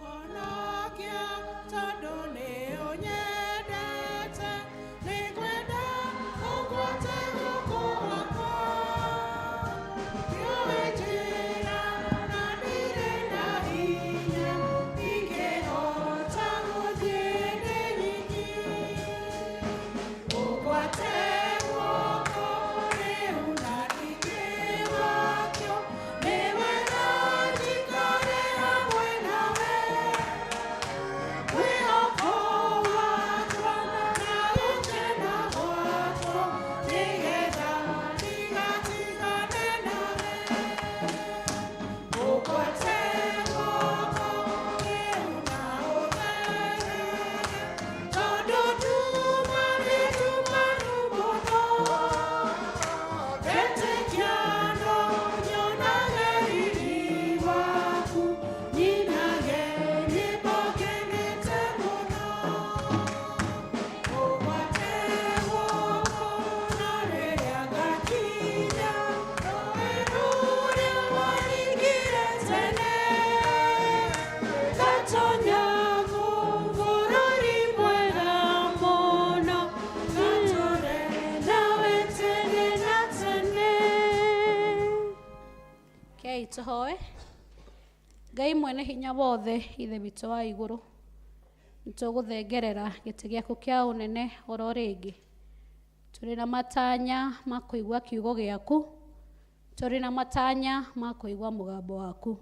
Mũhonokia tondũ nĩ ũnyendete, nĩngwenda ũgwate guoko gwakwa. Ndiũĩ njĩra na ndirĩ na hinya, ingĩhota gũthiĩ ndĩ nyiki. Ũgwate guoko rĩu na ndingĩmakio, nĩ wega njikare hamwe nawe. Mwĩhoko wakwa na gũkena gwakwa, nĩgetha ndigatigane nawe. Ũgwate guoko rĩu na ũtherere, tondũ nduma nĩ ndumanu mũno. Ndetĩkia no nyonage riri waku, nyinage nyĩmbo ngenete mũno. Ũgwate guoko na rĩrĩa ngakinya, rũĩ rũrĩa waringire tene. Ngatonya bũrũri mwega mũno, ngatũre nawe tene na tene. Kei tũhoe. Ngai mwene hinya wothe, ithe witũ wa igũrũ, Nĩ tũgũthengerera gĩtĩ gĩaku kĩa ũnene oro rĩngĩ. Tũrĩ na matanya ma kũigua kiugo gĩaku, tũrĩ na matanya ma kũigua mũgambo waku.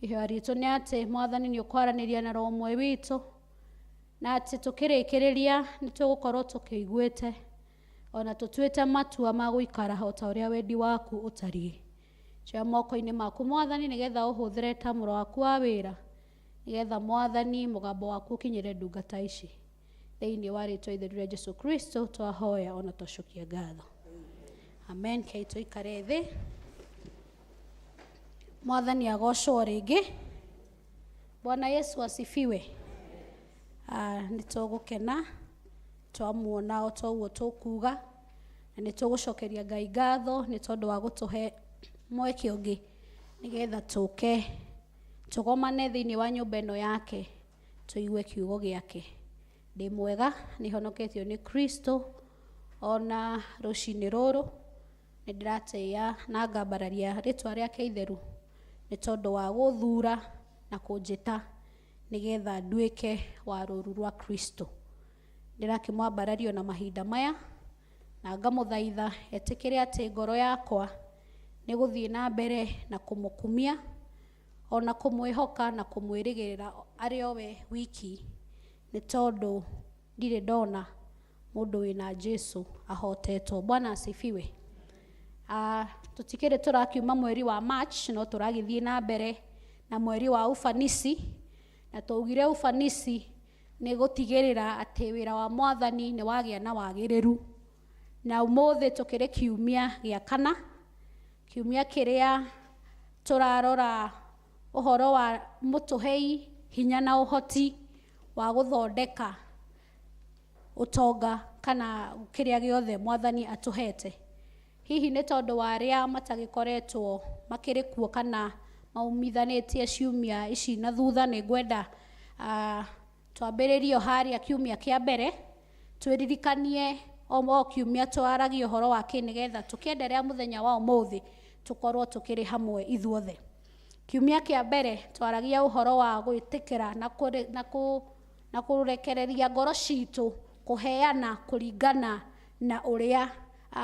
Ihoya ritũ nĩ atĩ Mwathani nĩ ũkwaranĩria na roho ũmwe witũ, na atĩ tũkĩrĩkĩrĩria nĩ tũgũkorwo tũkĩiguĩte ona tũtuĩte matua ma gũikara o ta ũrĩa wendi waku ũtariĩ. Njoya moko-inĩ maku Mwathani nĩgetha ũhũthĩre ta mũro waku wa wĩra, nĩgetha Mwathani mũgambo waku ũkinyĩre ndungata ici. Thĩinĩ wa rĩtwa itheru rĩa Jesu Kristo twahoya ona twacokia ngatho. Amen. Kei tũikare thĩ. Mwathani agocwo rĩngĩ. Bwana Yesu asifiwe. Nĩ tũgũkena twamuona o ta ũguo tũkuga, na nĩ tũgũcokeria Ngai ngatho nĩ tondũ wa gũtũhe mweke ũngĩ nĩgetha tũke tũgomane thĩinĩ wa nyũmba ĩno yake tũigue kiugo gĩake. Ndĩ mwega, nĩ honoketio nĩ Kristo ona rũcinĩ rũrũ nĩ ndĩratĩĩa na ngambararia rĩtwa rĩake itheru nĩ tondũ wa gũthura na kũnjĩta nĩgetha nduĩke wa rũru rwa Kristo. Ndĩrakĩmwambararia na mahinda maya na ngamũthaitha etĩkĩre atĩ ngoro yakwa nĩ gũthiĩ na mbere na kũmũkumia ona kũmwĩhoka na kũmwĩrĩgĩrĩra arĩ o we wiki, nĩ tondũ ndirĩ ndona mũndũ wĩna Jesu ahotetwo. Bwana asifiwe. Tũtikĩrĩ tũrakiuma mweri wa March, no tũragĩthiĩ na mbere na mweri wa ufanisi, na twaugire ufanisi nĩ gũtigĩrĩra atĩ wĩra wa Mwathani nĩ wagĩa na wagĩrĩru. Na ũmũthĩ tũkĩrĩ kiumia gĩa kana, kiumia kĩrĩa tũrarora ũhoro wa mũtũhei hinya na ũhoti wa gũthondeka ũtonga kana kĩrĩa gĩothe Mwathani atũhete. Hihi nĩ tondũ wa arĩa matagĩkoretwo makĩrĩ kuo kana maumithanĩtie ciumia ici na thutha, nĩ ngwenda twambĩrĩrie o harĩa kiumia kĩa mbere, twĩririkanie o kiumia twaragie ũhoro wa kĩ, nĩgetha tũkĩenderea mũthenya wa ũmũthĩ tũkorwo tũkĩrĩ hamwe ithuothe. Kiumia kĩa mbere twaragia ũhoro wa gwĩtĩkĩra na kũrekereria ngoro citũ kũheana kũringana na ũrĩa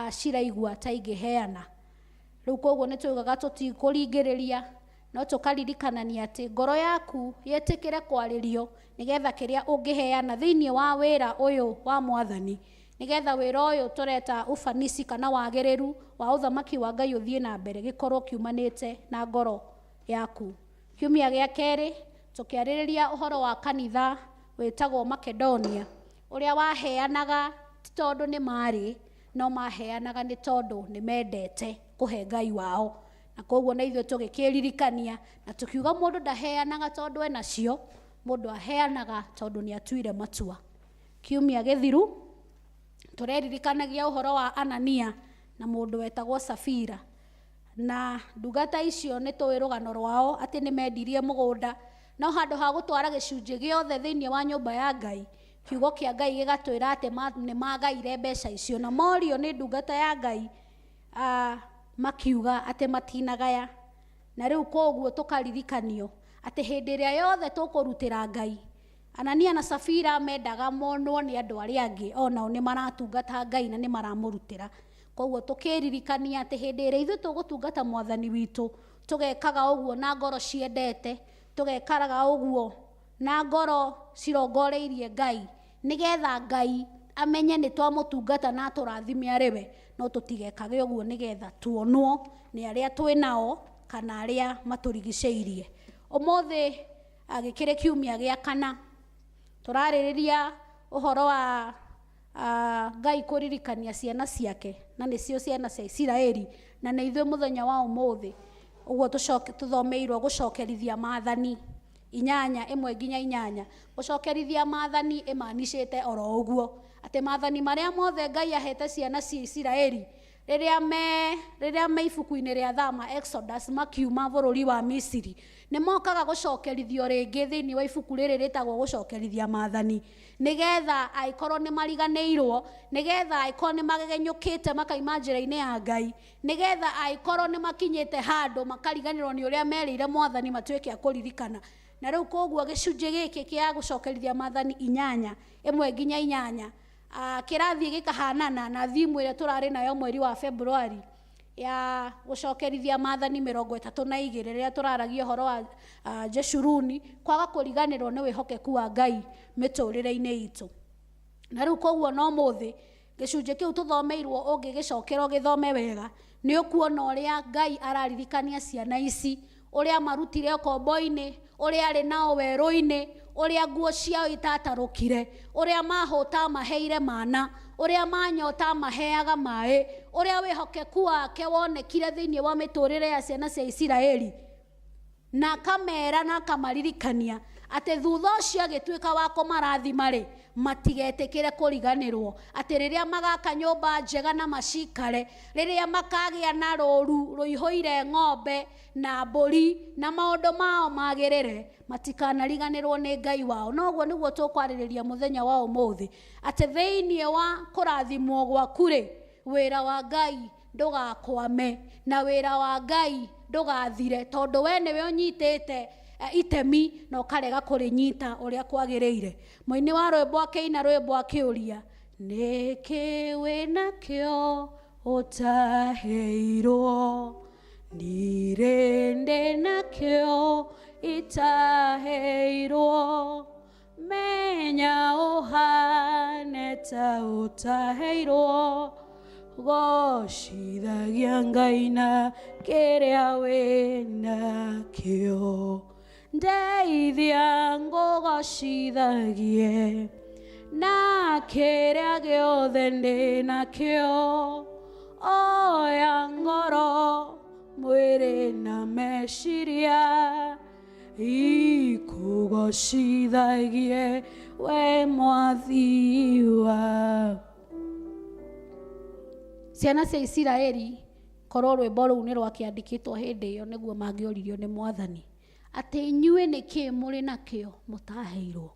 ciraigua ta ingĩheana. Rĩu koguo nĩ tugaga tũtikũringĩrĩria, no tũkaririkanania atĩ ngoro yaku yĩtĩkĩre kwarĩrio nĩgetha kĩrĩa ũngĩheana thĩinĩ wa wĩra ũyũ wa Mwathani, nĩgetha wĩra ũyũ tũreta ufanisi kana wagĩrĩru wa ũthamaki wa Ngai ũthiĩ na mbere, gĩkorwo kiumanĩte na ngoro yaku. Kiumia gĩa kerĩ tũkĩarĩrĩria ũhoro wa kanitha wĩtagwo Makedonia, ũrĩa waheanaga ti tondũ nĩ marĩ, no maheanaga nĩ tondũ nĩ mendete kũhe Ngai wao. Na koguo na ithuĩ tũgĩkĩririkania na tũkiuga mũndũ ndaheanaga tondũ ena cio, mũndũ aheanaga tondũ nĩ atuire matua. Kiumia gĩthiru tũreririkanagia ũhoro wa Anania na mũndũ wetagwo Safira, na ndungata icio nĩ tũĩ rũgano rwao atĩ nĩ mendirie mũgũnda, no handũ ha gũtwara gĩcunjĩ gĩothe thĩinĩ wa nyũmba ya Ngai, kiugo kĩa Ngai gĩgatwĩra atĩ nĩ magaire mbeca icio, na morio nĩ ndungata ya Ngai makiuga atĩ matinagaya. Na rĩu koguo tũkaririkanio atĩ hĩndĩ ĩrĩa yothe tũkũrutĩra Ngai, Anania na Safira mendaga monwo nĩ andũ arĩa angĩ onao nĩ maratungata Ngai na nĩ maramũrutĩra. Koguo tũkĩririkania atĩ hĩndĩ ĩrĩa ithuĩ tũgũtungata Mwathani witũ, tũgekaga ũguo na ngoro ciendete, tũgekaga ũguo na ngoro cirongoreirie Ngai, nĩgetha Ngai amenye nĩ twamũtungata na atũrathime arĩ we, no tũtigekage ũguo nĩgetha tuonwo nĩ arĩa twĩ nao kana arĩa matũrigicĩirie. Ũmũthĩ gĩkĩrĩ kiumia gĩa kana, tũrarĩrĩria ũhoro wa Ngai kũririkania ciana ciake, na nĩcio ciana cia Isiraeli, na nĩ ithuĩ mũthenya wa ũmũthĩ. Ũguo tũthomeirwo gũcokerithia maathani 8:1-8. Gũcokerithia maathani ĩmanicĩte oro ũguo atĩ maathani marĩa mothe Ngai ahete ciana cia Isiraeli Rĩrĩa me rĩrĩa me ibuku-inĩ rĩa Thama, Exodus, makiuma bũrũri wa Misiri, nĩ mokaga gũcokerithio rĩngĩ thĩinĩ wa ibuku rĩrĩ rĩtagwo Gũcokerithia Maathani, nĩgetha angĩkorwo nĩ mariganĩirwo, nĩgetha angĩkorwo nĩ magegenyũkĩte makaima njĩra-inĩ ya Ngai, nĩgetha angĩkorwo nĩ makinyĩte handũ makariganĩrwo nĩ ũrĩa merĩire Mwathani, matuĩke a kũririkana. Na rĩu koguo gĩcunjĩ gĩkĩ kĩa Gũcokerithia Maathani 8:1 nginya 8 kĩrathiĩ gĩkahanana na thimu ĩrĩa tũrarĩ nayo mweri wa February ya Gũcokerithia Maathani 32, rĩrĩa tũraragia ũhoro wa Jeshuruni kwaga kũriganĩrwo nĩ wĩhokeku wa Ngai mĩtũrĩre-inĩ itũ. Na rĩu koguo no mũthĩ gĩcunjĩ kĩu tũthomeirwo, ũngĩgĩcokera ũgĩthome wega, nĩ ũkuona ũrĩa Ngai araririkania ciana ici, ũrĩa marutire ũkombo-inĩ, ũrĩa arĩ nao werũ-inĩ, ũrĩa nguo ciao itatarũkire, ũrĩa mahũta maheire mana, ũrĩa manyota maheaga maĩ, ũrĩa wĩhokeku wake wonekire thĩinĩ wa mĩtũrĩre ya ciana cia Isiraeli, na akamera na akamaririkania atĩ thutha ũcio agĩtuĩka wa kũmarathima rĩ, matigetĩkĩre kũriganĩrwo, atĩ rĩrĩa magaka nyũmba njega na macikare, rĩrĩa makagĩa na rũru rũihũire ng'ombe na mbũri na maũndũ mao magĩrĩre, matikanariganĩrwo nĩ Ngai wao. Noguo nĩguo tũkwarĩrĩria mũthenya wa ũmũthĩ, atĩ thĩinĩ wa kũrathimwo gwaku rĩ, wĩra wa Ngai ndũgakwame na wĩra wa Ngai ndũgathire, tondũ we nĩwe ũnyitĩte itemi na ũkarega kũrĩnyita ũrĩa kwagĩrĩire. Mũini wa rwĩmbo akĩina rwĩmbo akĩũria, "Nĩkĩ wĩnakĩo ũtaheirwo? Ndirĩ ndĩ nakĩo itaheirwo. Menya ũhane ta ũtaheirwo, gocithagia Ngai na kĩrĩa wĩnakĩo. Ndeithia ngũgocithagie na kĩrĩa gĩothe ndĩ nakĩo. Oya ngoro, mwĩrĩ na meciria, ikũgocithagie we Mwathi wa." Ciana cia Isiraeli, korwo rwĩmbo rũu nĩ rwakĩandĩkĩtwo hĩndĩ ĩyo, nĩguo mangĩoririo nĩ Mwathani atĩ, "Inyuĩ nĩkĩ mũrĩ nakĩo mũtaheirwo?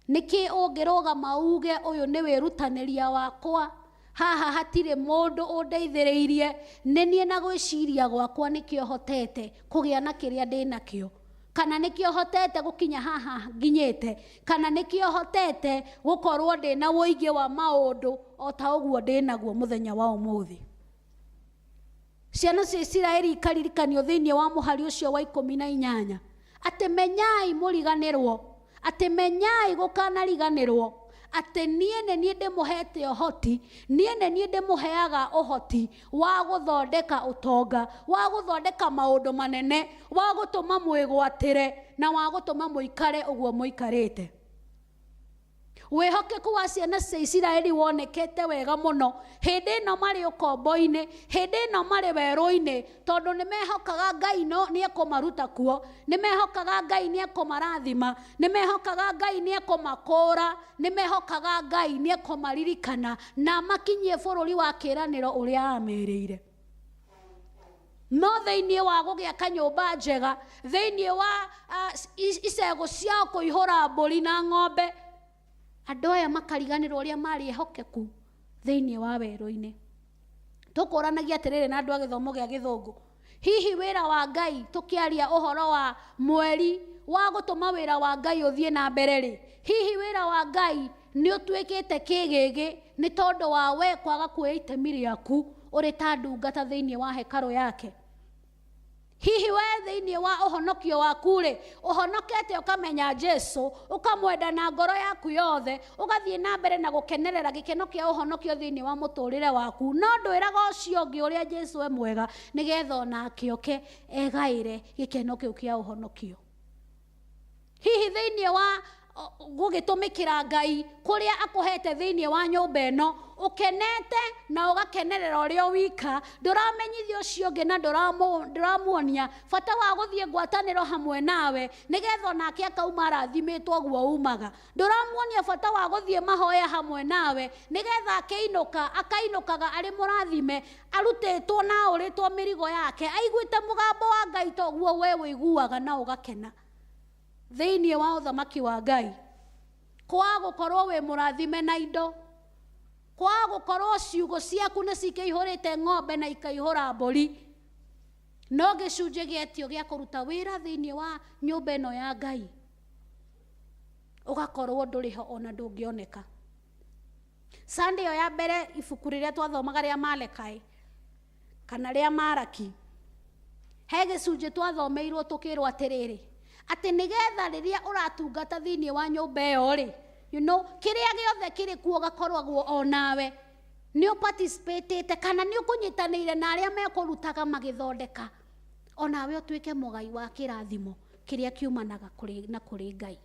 Nĩkĩ ũngĩrũgama uge, 'Ũyũ nĩ wĩrutanĩria wakwa, haha hatirĩ mũndũ ũndeithĩrĩirie, nĩ niĩ na gwĩciria gwakwa nĩkĩo hotete kũgĩa na kĩrĩa ndĩ nakĩo, kana nĩkĩo hotete gũkinya haha nginyĩte, kana nĩkĩo hotete gũkorwo ndĩna ũingĩ wa maũndũ o ta ũguo ndĩ naguo mũthenya wa ũmũthĩ?" Ciana cia Isiraeli ikaririkanio thĩinĩ wa mũhari ũcio wa 18 atĩ menyai mũriganĩrwo, atĩ menyai gũkanariganĩrwo atĩ niĩ nĩ niĩ ndĩmũhete ũhoti, niĩ nĩ niĩ ndĩmũheaga ũhoti wa gũthondeka ũtonga, wa gũthondeka maũndũ manene, wa gũtũma mwĩgwatĩre na wa gũtũma mũikare ũguo mũikarĩte." Wĩhokeku wa ciana cia Isiraeli wonekete wega mũno hĩndĩ ĩno marĩ ũkombo-inĩ, hĩndĩ ĩno marĩ werũ-inĩ, tondũ nĩ mehokaga Ngai no nĩ ekũmaruta kuo, nĩ mehokaga Ngai nĩ ekũmarathima, nĩ mehokaga Ngai nĩ ekũmakũũra, nĩ mehokaga Ngai nĩ ekũmaririkana na makinyie bũrũri wa kĩĩranĩro ũrĩa amerĩire. No thĩinĩ wa gũgĩaka nyũmba njega, thĩinĩ wa icego ciao kũihũra mbũri na ng'ombe, andũ aya makariganĩrwo ũrĩa marĩ ehokeku thĩinĩ wa werũ-inĩ. Tũkũranagia atĩrĩrĩ na andũ a gĩthomo gĩa gĩthũngũ, hihi wĩra wa Ngai, tũkĩaria ũhoro wa mweri wa gũtũma wĩra wa Ngai ũthiĩ na mbere rĩ, hihi wĩra wa Ngai nĩ ũtuĩkĩte kĩgĩgĩ nĩ tondũ wa we kwaga kuoya itemi rĩaku ũrĩ ta ndungata thĩinĩ wa hekarũ yake? Hihi we thĩinĩ wa ũhonokio waku rĩ, ũhonokete ũkamenya Jesu, ũkamwenda na ngoro yaku yothe, ũgathiĩ na mbere na gũkenerera gĩkeno kĩa ũhonokio thĩinĩ wa mũtũrĩre waku, no ndwĩraga ũcio ũngĩ ũrĩa Jesu e mwega, nĩgetha onake oke egaĩre gĩkeno kĩu kĩa ũhonokio? Hihi thĩinĩ wa Gũgĩtũmĩkĩra Ngai kũrĩa akũhete thĩinĩ wa nyũmba ĩno, ũkenete na ũgakenerera ũrĩa wika, ndũramenyithia ũcio ũngĩ na ndũramuonia bata wa gũthiĩ ngwatanĩro hamwe nawe nĩgetha onake akauma arathimĩtwo guo umaga. Ndũramuonia bata wa gũthiĩ mahoya hamwe nawe nĩgetha akĩinũka akainũkaga arĩ mũrathime, arutĩtwo na aũrĩtwo mĩrigo yake, aiguĩte mũgambo wa Ngai toguo we ũiguaga na ũgakena thĩinĩ wa ũthamaki wa Ngai. Kwaga gũkorwo wĩ mũrathime na indo, kwaga gũkorwo ciugo ciaku nĩ cikĩihũrĩte ng'ombe na ikaihũra mbũri, no gĩcunjĩ gĩetio gĩa kũruta wĩra thĩinĩ wa nyũmba ĩno ya Ngai ũgakorwo ndũrĩ ho ona ndũngĩoneka. Sunday ĩyo ya mbere ibuku rĩrĩa twathomaga rĩa Malekai kana rĩa Maraki, he gĩcunjĩ twathomeirwo tũkĩrwo atĩrĩrĩ, atĩ nĩgetha rĩrĩa ũratungata thĩinĩ wa nyũmba ĩyo rĩ, you know, kĩrĩa gĩothe kĩrĩ kuo ũgakoragwo o nawe nĩ ũparticipatĩte kana nĩ ũkũnyitanĩire na arĩa mekũrutaga magĩthondeka, onawe ũtuĩke mũgai wa kĩrathimo kĩrĩa kiumanaga kũrĩ na kũrĩ Ngai.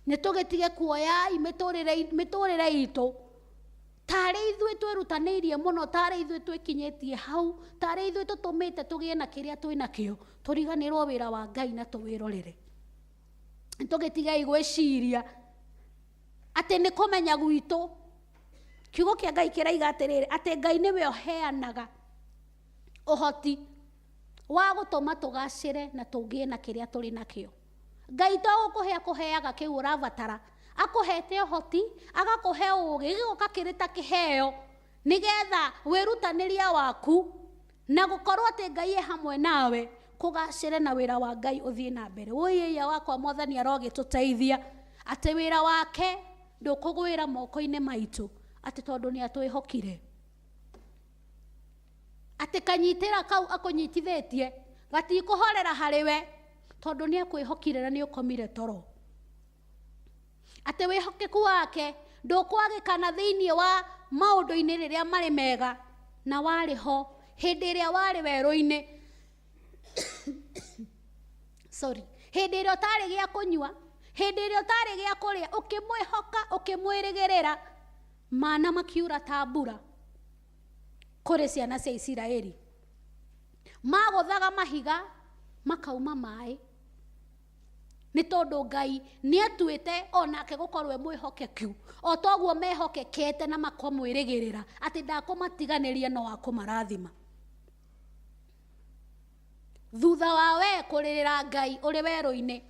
Nĩ tũgĩtige kuoya mĩtũrĩre itũ tarĩ ithuĩ twĩrutanĩirie mũno, tarĩ ithuĩ twĩkinyĩtie hau, tarĩ ithuĩ tũtũmĩte tũgĩe na kĩrĩa twĩ nakĩo, tũriganĩrwo wĩra wa Ngai na tũwĩrorere. Nĩ tũgĩtigei gwĩciria atĩ nĩ kũmenya gwitũ. Kiugo kĩa Ngai kĩraiga atĩrĩrĩ, atĩ Ngai nĩwe ũheanaga ũhoti wa gũtũma tũgacĩre na tũgĩe na kĩrĩa tũrĩ nakĩo. Ngai to gũkũhe akũheaga kĩu ũrabatara, akũhete ũhoti, agakũhe ũũgĩ, gĩgoka kĩrĩ ta kĩheo nĩgetha wĩrutanĩria waku na gũkorwo atĩ Ngai e hamwe nawe kũgacĩre na wĩra wa Ngai ũthiĩ na mbere. Wũiya wakwa Mwathani arogĩtũteithia atĩ wĩra wake ndũkũgwĩra moko-inĩ maitũ atĩ tondũ nĩ atwĩhokire, atĩ kanyitĩra kau akũnyitithĩtie gatikũhorera harĩ we tondũ nĩ akwĩhokire na nĩ ũkomire toro, atĩ wĩhokeku wake ndũkwagĩkana thĩinĩ wa maũndũ-inĩ rĩrĩa marĩ mega na warĩ ho hĩndĩ ĩrĩa warĩ werũ-inĩ, sorry, hĩndĩ ĩrĩa ũtarĩ gĩa kũnyua, hĩndĩ ĩrĩa ũtarĩ gĩa kũrĩa, ũkĩmwĩhoka, ũkĩmwĩrĩgĩrĩra, mana makiura ta mbura kũrĩ ciana cia Isiraeli, magũthaga mahiga makauma maĩ, nĩ tondũ Ngai nĩ atuĩte onake gũkorwo e mwĩhokeku o toguo mehokekete na makamwĩrĩgĩrĩra atĩ ndakũmatiganĩria no akũmarathima. Thutha wa we kũrĩrĩra Ngai ũrĩ werũ-inĩ,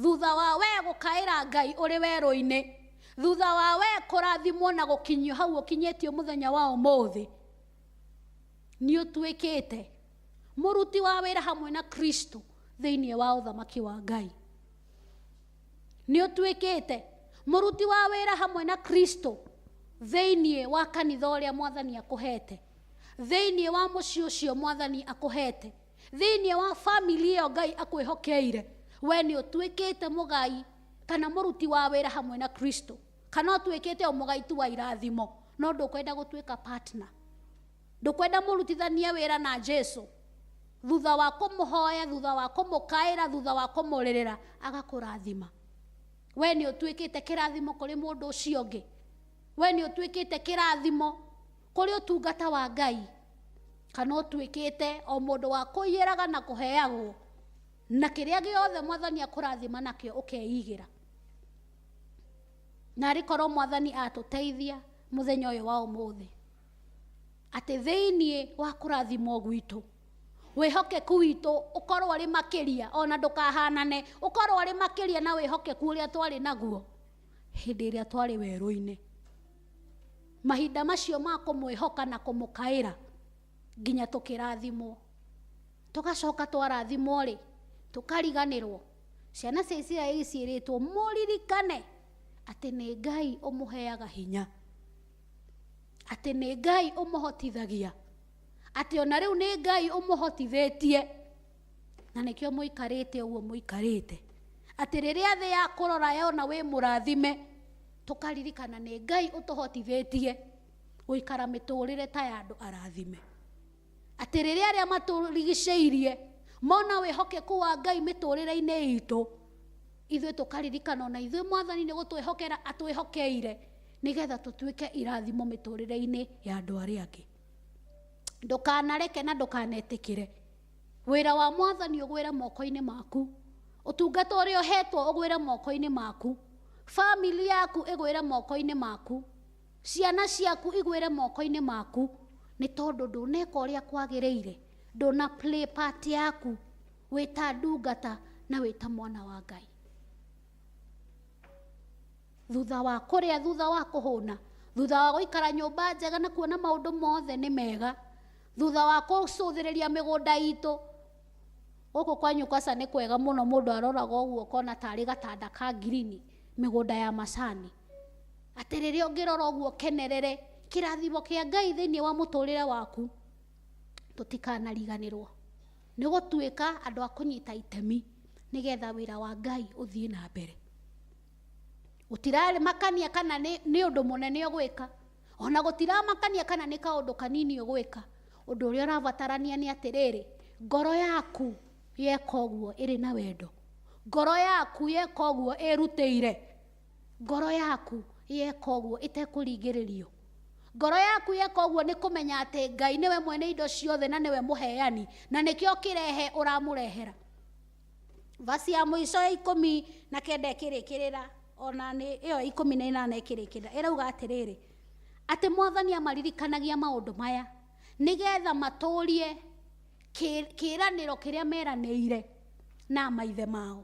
thutha wa we gũkaĩra Ngai ũrĩ werũ-inĩ, thutha wa we kũrathimwo na gũkinyio hau ũkinyĩtio mũthenya wa ũmũthĩ, nĩ ũtuĩkĩte mũruti wa wĩra hamwe na Kristo thĩinĩ wa ũthamaki wa Ngai. Nĩ ũtuĩkĩte mũruti wa wĩra hamwe na Kristo thĩinĩ wa kanitha ũrĩa Mwathani akũhete, thĩinĩ wa mũciĩ ũcio Mwathani akũhete, thĩinĩ wa family ĩyo Ngai akwĩhokeire. We nĩ ũtuĩkĩte mũgai kana mũruti wa wĩra hamwe na Kristo, kana ũtuĩkĩte o mũgai tu wa irathimo, no ndũkwenda gũtuĩka partner, ndũkwenda mũrutithania wĩra na Jesu. Thutha wa kũmũhoya, thutha wa kũmũkaĩra, thutha wa kũmũrĩrĩra, agakũrathima. We nĩ ũtuĩkĩte kĩrathimo kũrĩ mũndũ ũcio ũngĩ, we nĩ ũtuĩkĩte kĩrathimo kũrĩ ũtungata wa Ngai, kana ũtuĩkĩte o mũndũ wa kũiyĩraga na kũheagwo na kĩrĩa gĩothe Mwathani akũrathima nakĩo ũkeigĩra. Na arĩ korwo Mwathani atũteithia mũthenya ũyũ wa ũmũthĩ, atĩ thĩinĩ wa kũrathimwo gwitũ wĩhokeku witũ ũkorwo ũrĩ makĩria, ona ndũkahanane, ũkorwo ũrĩ makĩria na wĩhokeku ũrĩa twarĩ naguo hĩndĩ ĩrĩa twarĩ werũ-inĩ. Mahinda macio ma kũmwĩhoka na kũmũkaĩra nginya tũkĩrathimwo, tũgacoka twarathimwo rĩ, tũkariganĩrwo. Ciana cia Isiraeli ciĩrĩtwo mũririkane atĩ nĩ Ngai ũmũheaga hinya, atĩ nĩ Ngai ũmũhotithagia, atĩ ona rĩu nĩ Ngai ũmũhotithĩtie, na nĩkĩo mũikarĩte ũguo mũikarĩte, atĩ rĩrĩa thĩ ya kũrora yona wĩ mũrathime, tũkaririkana nĩ Ngai ũtũhotithĩtie gũikara mĩtũrĩre ta ya andũ arathime, atĩ rĩrĩa arĩa matũrigicĩirie mona wĩhokeku wa Ngai mĩtũrĩre-inĩ itũ, Ithuĩ tũkaririkana ona ithuĩ mwathani nĩ gũtwĩhokera atwĩhokeire nĩgetha tũtuĩke irathimo mĩtũrĩre-inĩ ya andũ arĩa angĩ. Ndũkanareke na ndũkanetĩkĩre wĩra wa mwathani ũgwĩre moko-inĩ maku, ũtungata ũrĩa ũhetwo ũgwĩre moko-inĩ maku, family yaku ĩgwĩre moko-inĩ maku, ciana ciaku igwĩre moko-inĩ maku, nĩ tondũ ndũneka ũrĩa kwagĩrĩire, ndũna play part yaku wĩ ta ndungata na wĩ ta mwana wa Ngai. Thutha wa kũrĩa, thutha wa kũhũna, thutha wa gũikara nyũmba njega na kuona maũndũ mothe nĩ mega, thutha wa kũcũthĩrĩria mĩgũnda itũ, gũkũ kwanyu kwaca nĩ kwega mũno, mũndũ aroraga ũguo ũkona tarĩ gatanda ka ngirini, mĩgũnda ya macani. Atĩ rĩrĩa ũngĩrora ũguo ũkenerere kĩrathimo kĩa Ngai thĩinĩ wa mũtũrĩre waku, tũtikanariganĩrwo nĩ gũtuĩka andũ a kũnyita itemi nĩgetha wĩra wa Ngai ũthiĩ na mbere. Gũtiramakania kana nĩ ũndũ mũnene ũgwĩka, ona gũtiramakania kana nĩ kaũndũ kanini ũgwĩka. Ũndũ ũrĩa ũrabatarania nĩ atĩrĩrĩ, ngoro yaku yeka ũguo ĩrĩ na wendo, ngoro yaku yeka ũguo ĩrutĩire, ngoro yaku yeka ũguo ĩtekũringĩrĩrio, ngoro yaku yeka ũguo nĩ kũmenya atĩ Ngai nĩwe mwene indo ciothe na nĩwe mũheani, na nĩkĩo kĩrehe ũramũrehera. Vasi ya mũico ya 19 ĩkĩrĩkĩrĩra, ona nĩ ĩyo 18 ĩkĩrĩkĩrĩra, ĩrauga atĩrĩrĩ, atĩ mwathani amaririkanagia maũndũ maya nĩgetha matũrie kĩĩranĩro kĩrĩa meranĩire na maithe mao.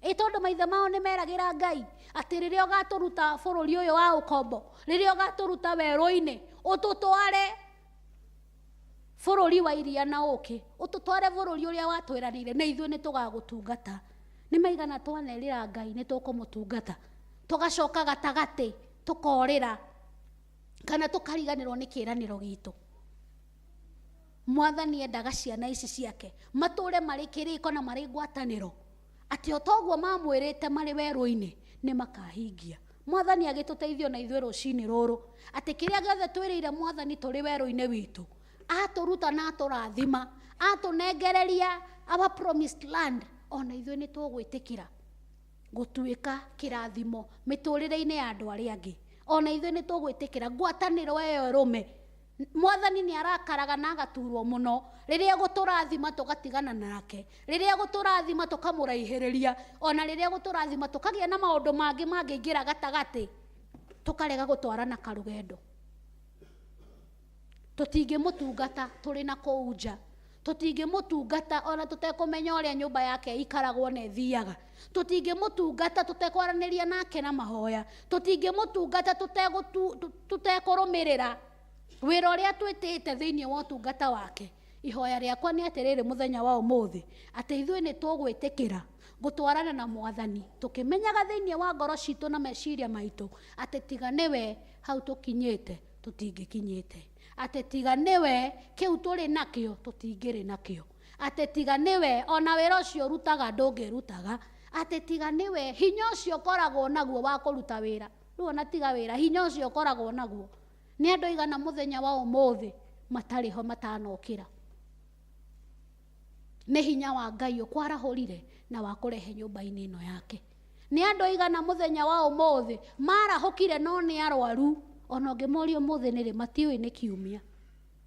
Ĩ tondũ maithe mao nĩ meragĩra Ngai atĩ rĩrĩa ũgatũruta bũrũri ũyũ wa ũkombo, rĩrĩa ũgatũruta werũ-inĩ, ũtũtware bũrũri wa iria na ũkĩ, ũtũtware bũrũri ũrĩa watwĩranĩire, na ithuĩ nĩ tũgagũtungata. Nĩ maigana twanerĩra Ngai nĩ tũkũmũtungata, tũgacoka gatagatĩ tũkorĩra kana tũkariganĩrwo nĩ kĩĩranĩro gitũ. Mwathani endaga ciana ici ciake matũre marĩ kĩrĩko na marĩ ngwatanĩro, atĩ o toguo mamwĩrĩte marĩ werũ-inĩ nĩ makahingia. Mwathani agĩtũteithio na ithuĩ rũcinĩ rũrũ, atĩ kĩrĩa gĩothe twĩrĩire mwathani tũrĩ werũ-inĩ witũ, atũruta na atũrathima, atũnengereria our promised land, ona ithuĩ nĩ tũgwĩtĩkĩra gũtuĩka kĩrathimo mĩtũrĩre-inĩ ya andũ arĩa angĩ. Ona ithuĩ nĩ tũgwĩtĩkĩra ngwatanĩro ĩyo ĩrũme. Mwathani nĩ arakaraga na agaturwo mũno rĩrĩa gũtũrathima tũgatigana nake, rĩrĩa gũtũrathima tũkamũraihĩrĩria, ona rĩrĩa gũtũrathima tũkagĩa na maũndũ mangĩ mangĩingĩra gatagatĩ, tũkarega gũtwarana karũgendo. Tũtingĩmũtungata tũrĩ na kũu nja, tũtingĩmũtungata ona tũtekũmenya ũrĩa nyũmba yake ĩikaragwo na ĩthiaga, tũtingĩmũtungata tũtekwaranĩria nake na mahoya, tũtingĩmũtungata tũtekũrũmĩrĩra wĩra ũrĩa twĩtĩte thĩinĩ wa ũtungata wake. Ihoya rĩakwa nĩ atĩrĩrĩ mũthenya wa ũmũthĩ, atĩ ithuĩ nĩ tũgwĩtĩkĩra gũtwarana na mwathani tũkĩmenyaga thĩinĩ wa ngoro citũ na meciria maitũ atĩ tiga nĩwe hau tũkinyĩte tũtingĩkinyĩte, atĩ tiga nĩwe kĩu tũrĩ nakĩo tũtingĩrĩ nakĩo, atĩ tiga nĩwe ona wĩra ũcio ũrutaga ndũngĩrutaga, atĩ tiga nĩwe hinya ũcio ũkoragwo naguo wa kũruta wĩra, rĩu ona tiga wĩra, hinya ũcio ũkoragwo naguo. Nĩ andũ aigana mũthenya wa ũmũthĩ matarĩ ho matanokĩra? Nĩ hinya wa Ngai ũkwarahũrire na wa kũrehe nyũmba-inĩ ĩno yake. Nĩ andũ aigana mũthenya wa ũmũthĩ marahũkire no nĩ arwaru, ona ũngĩmoria ũmũthĩ nĩ rĩ matiũĩ nĩ kiumia,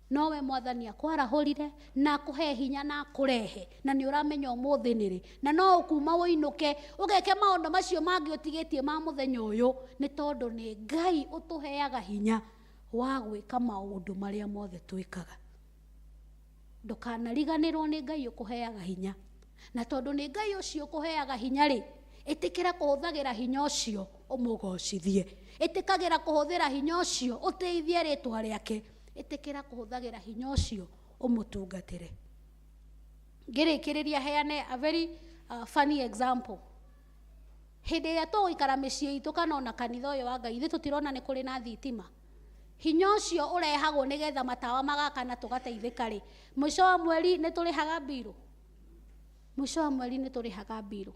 nowe mwathani akwarahũrire na akũhe hinya na akũrehe, na nĩ ũramenya ũmũthĩ nĩ rĩ, na no ũkuma ũinũke ũgeke maũndũ macio mangĩ ũtigĩtie ma mũthenya ũyũ, nĩ tondũ nĩ Ngai ũtũheaga hinya wa gwĩka maũndũ marĩa mothe twĩkaga. Ndũkanariganĩrwo nĩ Ngai ũkũheaga hinya, na tondũ nĩ Ngai ũcio ũkũheaga hinya rĩ, ĩtĩkĩra kũhũthagĩra hinya ũcio ũmũgocithie, ĩtĩkagĩra kũhũthĩra hinya ũcio ũtĩithie rĩtwa rĩake, ĩtĩkĩra kũhũthagĩra hinya ũcio ũmũtungatĩre. Ngĩrĩkĩrĩria heane a very funny example. Hĩndĩ ĩrĩa tũgũikara mĩciĩ itũ kana ona kanitha ũyũ wa Ngai, ithuĩ tũtirona nĩ kũrĩ na thitima. Hinya ũcio ũrehagwo nĩgetha matawa magakana tũgateithĩka rĩ, mũico wa mweri nĩ tũrĩhaga mbirũ, mũico wa mweri nĩ tũrĩhaga mbirũ.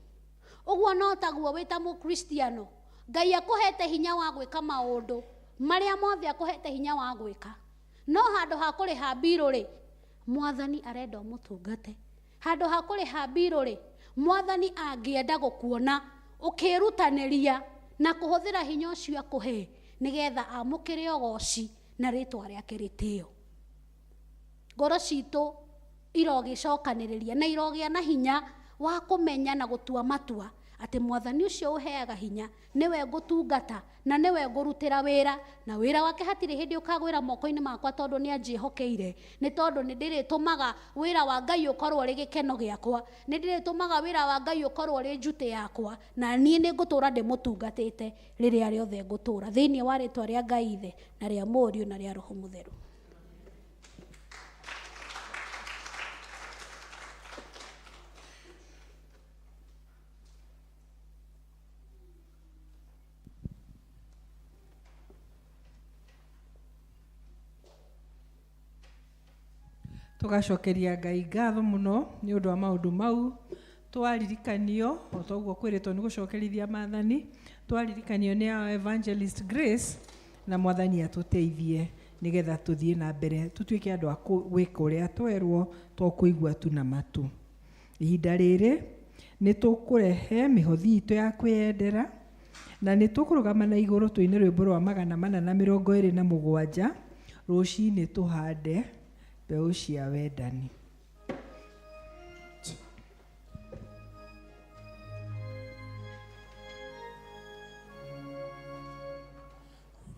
Ũguo no taguo wĩ ta mũkristiano, Ngai akũhete hinya wa gwĩka maũndũ marĩa mothe akũhete hinya wa gwĩka, no handũ ha kũrĩha mbirũ rĩ, mwathani arenda ũmũtungate. Handũ ha kũrĩha mbirũ rĩ, mwathani angĩenda gũkuona Ũkĩĩrutanĩria na kũhũthĩra hinya ũcio akũhe nĩgetha amũkĩre ũgoci na rĩtwa rĩake rĩtĩo. Ngoro citũ irogĩcokanĩrĩria na irogĩa na hinya wa kũmenya na gũtua matua atĩ mwathani ũcio ũheaga hinya nĩwe ngũtungata na nĩwe ngũrutĩra wĩra, na wĩra wake hatirĩ hĩndĩ ũkagwĩra moko-inĩ makwa tondũ nĩ anjĩhokeire, nĩ tondũ nĩ ndĩrĩtũmaga wĩra wa Ngai ũkorwo ũrĩ gĩkeno gĩakwa, nĩ ndĩrĩtũmaga wĩra wa Ngai ũkorwo ũrĩ njutĩ yakwa, na niĩ nĩ ngũtũra ndĩmũtungatĩte rĩrĩa rĩothe ngũtũra, thĩinĩ wa rĩtwa rĩa Ngai Ithe na rĩa Mũriũ na rĩa Roho Mũtheru. Tugacokeria Ngai ngatho muno ni undu wa maundu mau twaririkanio o toguo kwiritwo ni gucokerithia maathani, twaririkanio ni our Evangelist Grace, na mwathani atuteithie nigetha tuthie na mbere tutuike andu a gwika uria twerwo to kuigua tu na matu. Ihinda riri ni tukurehe mihothi itu ya kwiyendera na ni tukurugama na iguru tuine rwimbo rwa 427 rucini tuhande mbeũ cia wendani.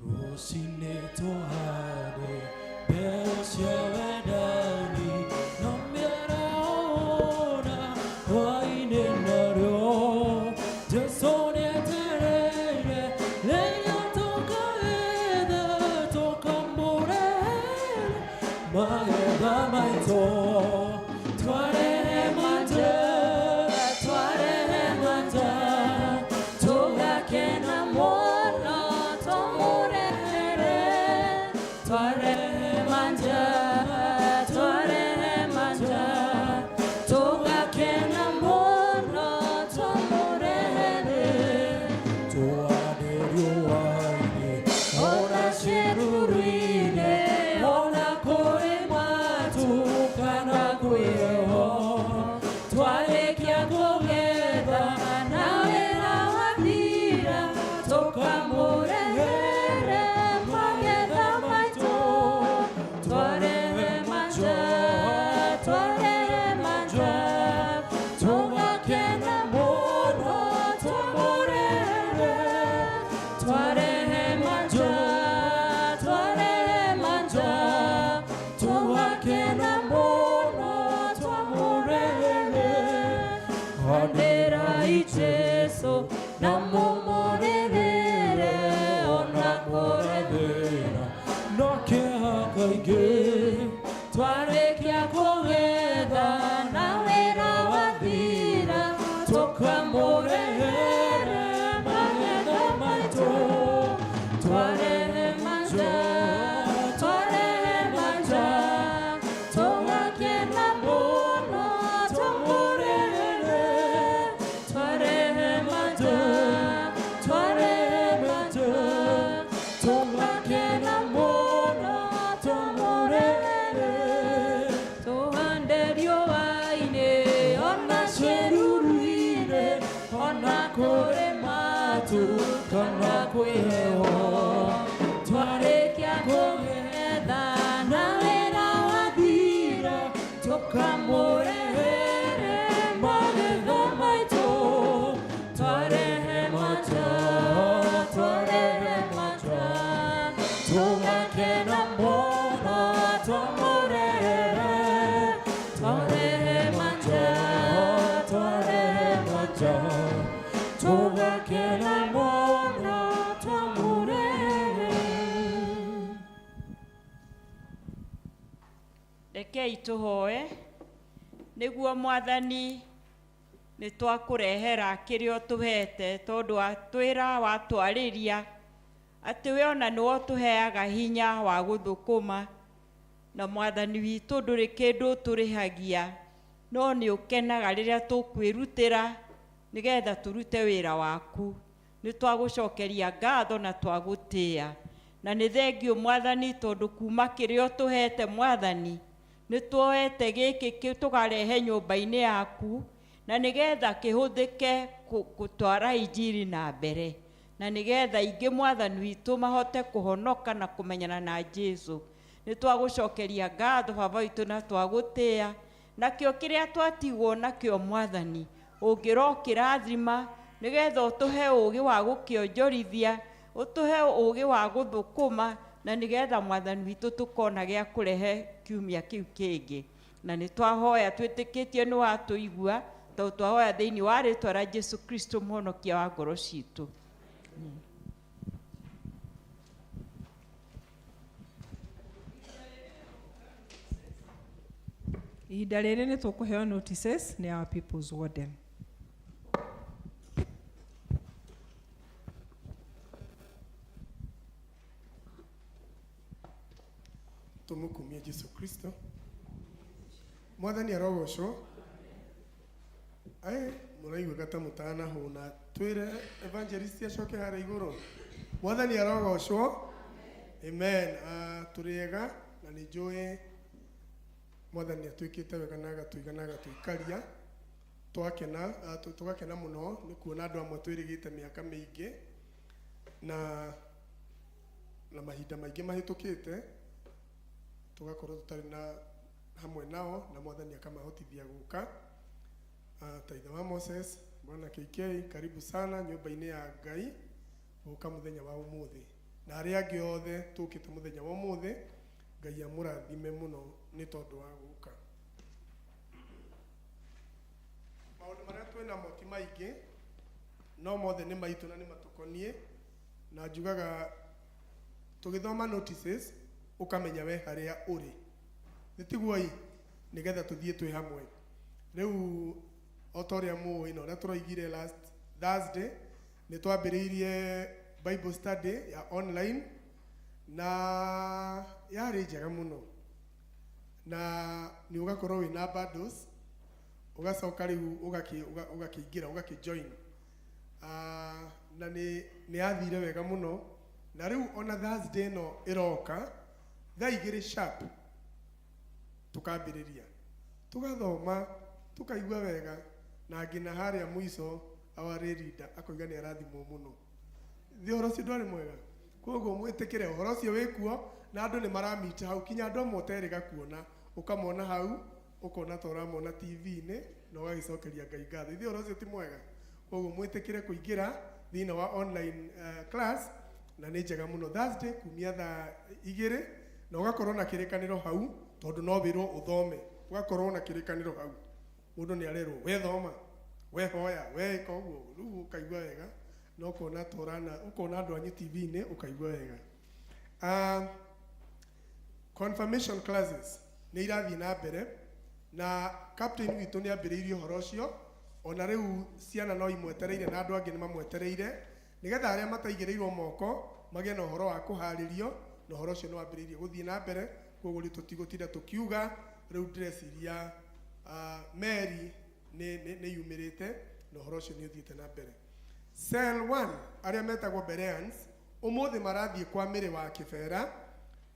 Rũcinĩ tũhande mbeũ cia wendani, no mĩaraho na hwaĩ-inĩ narĩo. Jesũ nĩetereire rĩrĩa tũkagetha, tũkamũrehere magetha maitũ. Twarehe manja, twarehe manja, tũgakena mũno tũmũrehere. Twarehe manja, twarehe manja, tũgakena mũno tũmũrehere. Tũhande riũa-inĩ, ona ciĩruru-inĩ, ona kũrĩ matu kana kwĩ heho. Twarĩkia kũgetha na wĩra wathira, tũkamũrehere magetha maitũ. Twarehe manja, twarehe manja, tũgakena mũno tũmũrehere. Twarehe manja, twarehe manja, tũgakena mũno tũmũrehere. Handerai Jesũ na mũmũrĩrĩre ona kũrĩ thĩna no kĩeha kaingĩ. Twarĩkia kũgetha na wĩra wathira, tũkamũrehere magetha maitũ. Twarehe manja, twarehe manja, tũgakena mũno tũmũrehere. Twarehe manja, twarehe manja, tũgakena mũno tũmũrehere. Tũhande riũa-inĩ ona ciĩruru-inĩ, ona kũrĩ matu kana kwĩ heho. Twarĩkia kũgetha na wĩra wathira, tũkamũrehere magetha maitũ. Twarehe manja, twarehe manja, tũgakena mũno tũmũrehere. Twarehe manja, twarehe manja, tũgakena mũno tũmũrehere. Rekei tũhoe nĩguo mwathani nĩ twakũrehera kĩrĩa ũtũhete, tondũ watwĩra watwarĩria atĩ we ona nĩwe ũtũheaga hinya wa gũthũkũma, na mwathani witũ ndũrĩ kĩndũ ũtũrĩhagia, no nĩ ũkenaga rĩrĩa tũkwĩrutĩra nĩgetha tũrute wĩra waku. Nĩ twagũcokeria ngatho na twagũtĩĩa, na nĩ thengiũ mwathani tondũ kuma kĩrĩa ũtũhete mwathani nĩ tuoete gĩkĩ tũkarehe nyũmba-inĩ yaku, na Na nĩgetha kĩhũthĩke gũtwara injiri na mbere, na nĩgetha aingĩ mwathani witũ mahote kũhonoka na kũmenyana na Jesu. Nĩ twagũcokeria ngatho baba witũ na twagũtĩĩa, nakĩo kĩrĩa twatigwo nakĩo mwathani ũngĩrokĩrathima nĩgetha ũtũhe ũũgĩ wa gũkĩonjorithia, ũtũhe ũũgĩ wa gũthũkũma, na nĩgetha mwathani witũ tũkona gĩa kũrehe kiumia kĩu kĩngĩ. Na nĩ twahoya twĩtĩkĩtie nĩ watũigua, tondũ twahoya thĩinĩ wa rĩtwa rĩa Jesu Kristo mũhonokia wa ngoro citũ. Ihinda rĩrĩ nĩ tũkũheo notices nĩ our people's warden. Tumukumie Jesu Kristo. Mwathani arogocwo. Ai mũraigua ta mũtanahũna, twĩre evangelist acoke harĩa igũrũ. Mwathani arogocwo. Amen. Tũrĩ ega na nĩ njũĩ mwathani atwĩkĩte wega na agatũiga na agatũikaria. Twakena, tũgakena mũno nĩ kuona andũ amwe twĩrĩgĩte mĩaka mĩingĩ na mahinda maingĩ mahĩtũkĩte, tũgakorwo tũtarĩ na hamwe nao, na mwathani akamahotithia gũka. Ta ithe wa Moses, Bwana KK, karibu sana nyũmba-inĩ ya Ngai gũka mũthenya wa ũmũthĩ, na arĩa angĩ othe tũkĩte mũthenya wa ũmũthĩ, Ngai amũrathime mũno nĩ tondũ wa gũka. Maũndũ marĩa twĩnamo ti maingĩ, no mothe nĩ maitũ na nĩ matũkoniĩ, na njugaga tũgĩthoma notices ũkamenya we harĩa ũrĩ, nĩ tiguo ĩ, nĩgetha tũthiĩ twĩ hamwe. Rĩu o ta ũrĩa mũĩ na ũrĩa tũroigire last Thursday, nĩ twambĩrĩirie Bible study ya online, na yarĩ njega mũno, na nĩ ũgakorwo wĩna bundles, ũgacoka rĩu ũgakĩingĩra, ũgakĩjoin. Na nĩ yathire wega mũno, na rĩu ona Thursday ĩno ĩroka thaa 2 sharp tukambĩrĩria, tugathoma, tukaigua wega, na nginya harĩa mũico our leader akoiga nĩ arathimwo mũno. Thĩ ũhoro ũcio ndwarĩ mwega, koguo mwĩtĩkĩre ũhoro ũcio wĩkuo, na andũ nĩ maramita hau, kinya andũ amwe ũterĩga kuona, ũkamona hau, ũkona ta ũramona TV-inĩ, na ũgagĩcokeria Ngai ngatho. Ithuĩ ũhoro ũcio ti mwega, koguo mwĩtĩkĩre kũingĩra thĩinĩ wa online class, na nĩ njega mũno. Thursday kumia thaa 2, na ũgakorwo na kĩrĩkanĩro hau, tondũ no wĩrwo ũthome, ũgakorwo na kĩrĩkanĩro hau. Mũndũ nĩ arerwo we thoma, we hoya, we ĩka ũguo, rĩu ũkaigua wega, na ũkona torana, ũkona andũ anyu TV-inĩ ũkaigua wega. Confirmation classes nĩ irathiĩ na mbere, na captain witũ nĩ ambĩrĩirie ũhoro ũcio, ona rĩu ciana no imwetereire na andũ angĩ nĩ mamwetereire, nĩgetha arĩa mataigĩrĩirwo moko magĩe na ũhoro wa kũharĩrio, na ũhoro ũcio nĩ wambĩrĩirie gũthiĩ na mbere. Koguo rĩu tũtigũtinda tũkiuga, rĩu ndĩreciria Mary nĩ yumĩrĩte, na ũhoro ũcio nĩ ũthiĩte na mbere. Cell 1 arĩa metagwo Bereans ũmũthĩ marathiĩ kwa mĩrĩ wa Kĩbera,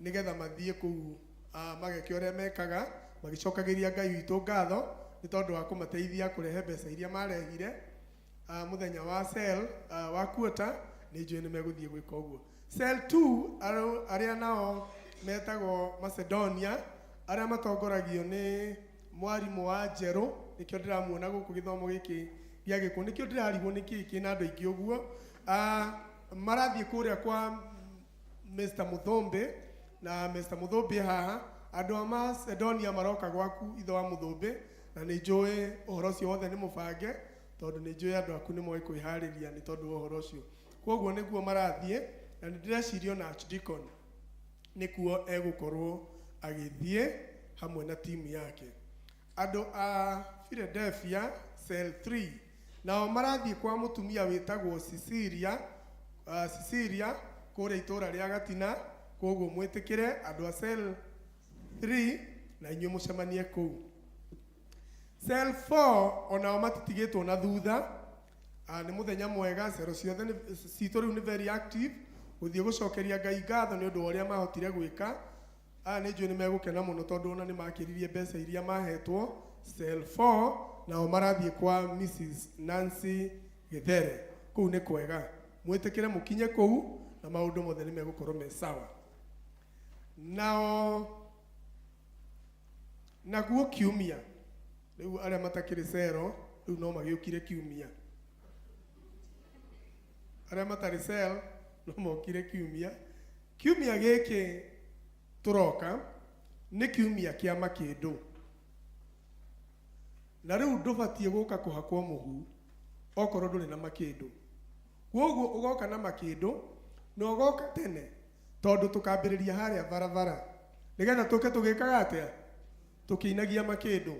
nĩgetha mathiĩ kũu mageke ũrĩa mekaga, magĩcokagĩria Ngai witũ ngatho nĩ tondũ wa kũmateithia kũrehe mbeca iria marehire mũthenya wa cell wa quarter, nĩ njũĩ nĩ megũthiĩ gwĩka ũguo. Cell 2 arĩa nao metagwo Macedonia, arĩa matongoragio nĩ mwarimũ wa Njerũ, nĩkĩo ndĩramuona gũkũ gĩthomo gĩkĩ gĩa gĩkũ, nĩkĩo ndĩrarigwo nĩkĩĩ kĩna andũ aingĩ ũguo. Marathiĩ kũrĩa kwa Mr. Muthumbi, na Mr. Muthumbi haha, andũ a Macedonia maroka gwaku ithe wa Muthumbi, na nĩ njũĩ ũhoro ũcio wothe nĩ mũbange, tondũ nĩ njũĩ andũ aku nĩ moĩ kwĩharĩria nĩ tondũ wa ũhoro ũcio. Koguo nĩguo marathiĩ, na nĩ ndĩreciria ona Archdeacon nĩkuo egũkorwo agĩthiĩ hamwe na timu yake. Andũ a Philadelphia cell 3 nao marathiĩ kwa mũtumia wĩtagwo Cecilia, Cecilia kũrĩa itũũra rĩa Gatina, koguo mwĩtĩkĩre andũ a cell 3 na inyuĩ mũcemanie kũu. Cell 4 onao matitigĩtwo na thutha, nĩ mũthenya mwega, cero ciothe citũ rĩu nĩ very active, gũthiĩ gũcokeria Ngai ngatho nĩ ũndũ wa ũrĩa mahotire gwĩka. Aya nĩ njũĩ nĩ megũkena mũno tondũ ona nĩ makĩririe mbeca iria mahetwo cell 4, Nao marathiĩ kwa Mrs Nancy Githere. Kũu nĩ kwega, mwĩtĩkĩre mũkinye kũu na maũndũ mothe nĩ megũkorwo me sawa. Nao naguo kiumia rĩu arĩa matakĩrĩ cero rĩu no magĩũkire kiumia, arĩa matarĩ cell no mokire kiumia. Kiumia gĩkĩ tũroka nĩ kiumia kĩa makĩndũ, na rĩu ndũbatiĩ gũka kũhakwo mũhu okorwo ndũrĩ na makĩndũ. Koguo ũgoka na makĩndũ na ũgoka tene, tondũ tũkambĩrĩria harĩa barabara nĩgetha tũke tũgĩkaga atĩa, tũkĩinagia makĩndũ.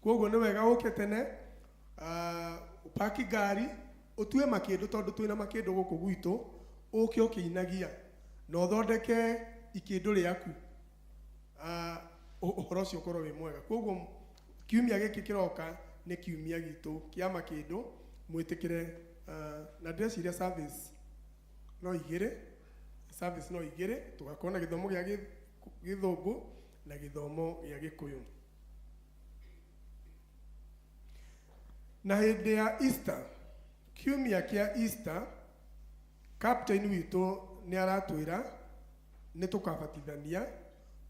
Koguo nĩ wega ũke tene, ũpaki ngari, ũtue makĩndũ, tondũ twĩna makĩndũ gũkũ gwitũ, ũke ũkĩinagia na ũthondeke ikĩndũ rĩaku, ũhoro ũcio ũkorwo wĩ mwega. Koguo kiumia gĩkĩ kĩroka nĩ kiumia gitũ kĩa makĩndũ, mwĩtĩkĩre. Na ndĩreciria service no igĩrĩ, service no igĩrĩ, tũgakorwo na gĩthomo gĩa gĩthũngũ na gĩthomo gĩa gĩkũyũ. Na hĩndĩ ya Easter, kiumia kĩa Easter, captain witũ nĩ aratwĩra nĩ tũkabatithania.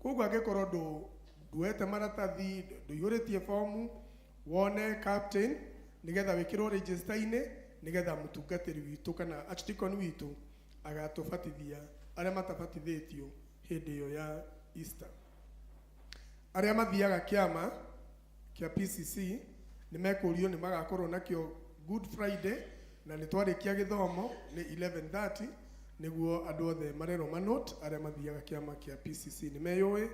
Koguo angĩkorwo nduete maratathi, ndũihũrĩtie fomu, wone captain nĩgetha wĩkĩrwo register-inĩ, nĩgetha mũtungatĩri witũ kana archdeacon witũ agatũbatithia arĩa matabatithĩtio hĩndĩ ĩyo ya Easter. Arĩa mathiaga kĩama kĩa PCC nĩ mekũrio nĩ magakorwo nakĩo Good Friday, na nĩ twarĩkia gĩthomo nĩ 11:30 nĩguo andũ othe marerwo manote. Arĩa mathiaga kĩama kĩa PCC nĩ meyũĩ,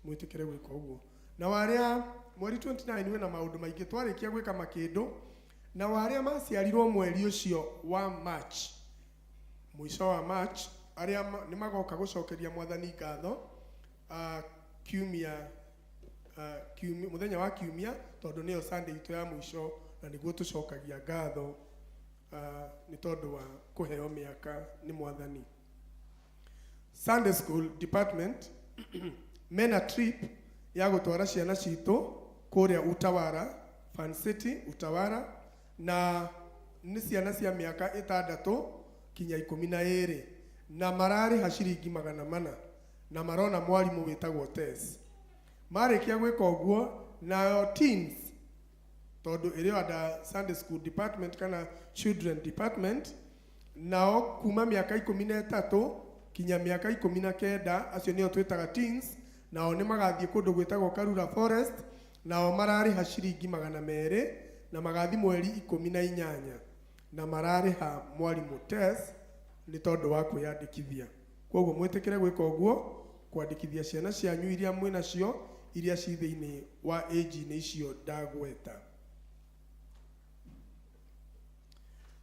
mwĩtĩkĩre gwĩka ũguo. Na warĩa mweri 29 wĩna maũndũ maingĩ, twarĩkia gwĩka makĩndũ, na warĩa maciarirwo mweri ũcio wa March, mũico wa March, arĩa nĩ magoka gũcokeria mwathani ngatho kiumia, mũthenya wa kiumia, tondũ nĩyo Sunday itũ ya mũico, na nĩguo tũcokagia ngatho nĩ tondũ wa kũheo mĩaka nĩ mwathani. Sunday School Department mena trip ya gũtwara ciana citũ kũrĩa Utawara, Fun City Utawara, na nĩ ciana cia mĩaka 6 kinya 12, na mararĩha ciringi 400, na marona mwarimũ wĩtagwo Tess. Marĩkia gwĩka ũguo, nayo teens, tondũ ĩrĩ under Sunday School Department kana Children Department, nao kuma mĩaka 13 kinya mĩaka 19, acio nĩo twĩtaga teens, nao nĩ magathiĩ kũndũ gwĩtagwo Karura Forest, nao mararĩha ciringi 200, na magathi mweri 18, na mararĩha mwarimũ Tess nĩ tondũ wa kwĩyandĩkithia. Koguo mwĩtĩkĩre gwĩka ũguo, kwandĩkithia ciana cianyu iria mwĩnacio, iria ci thĩinĩ wa age-inĩ icio ndagweta.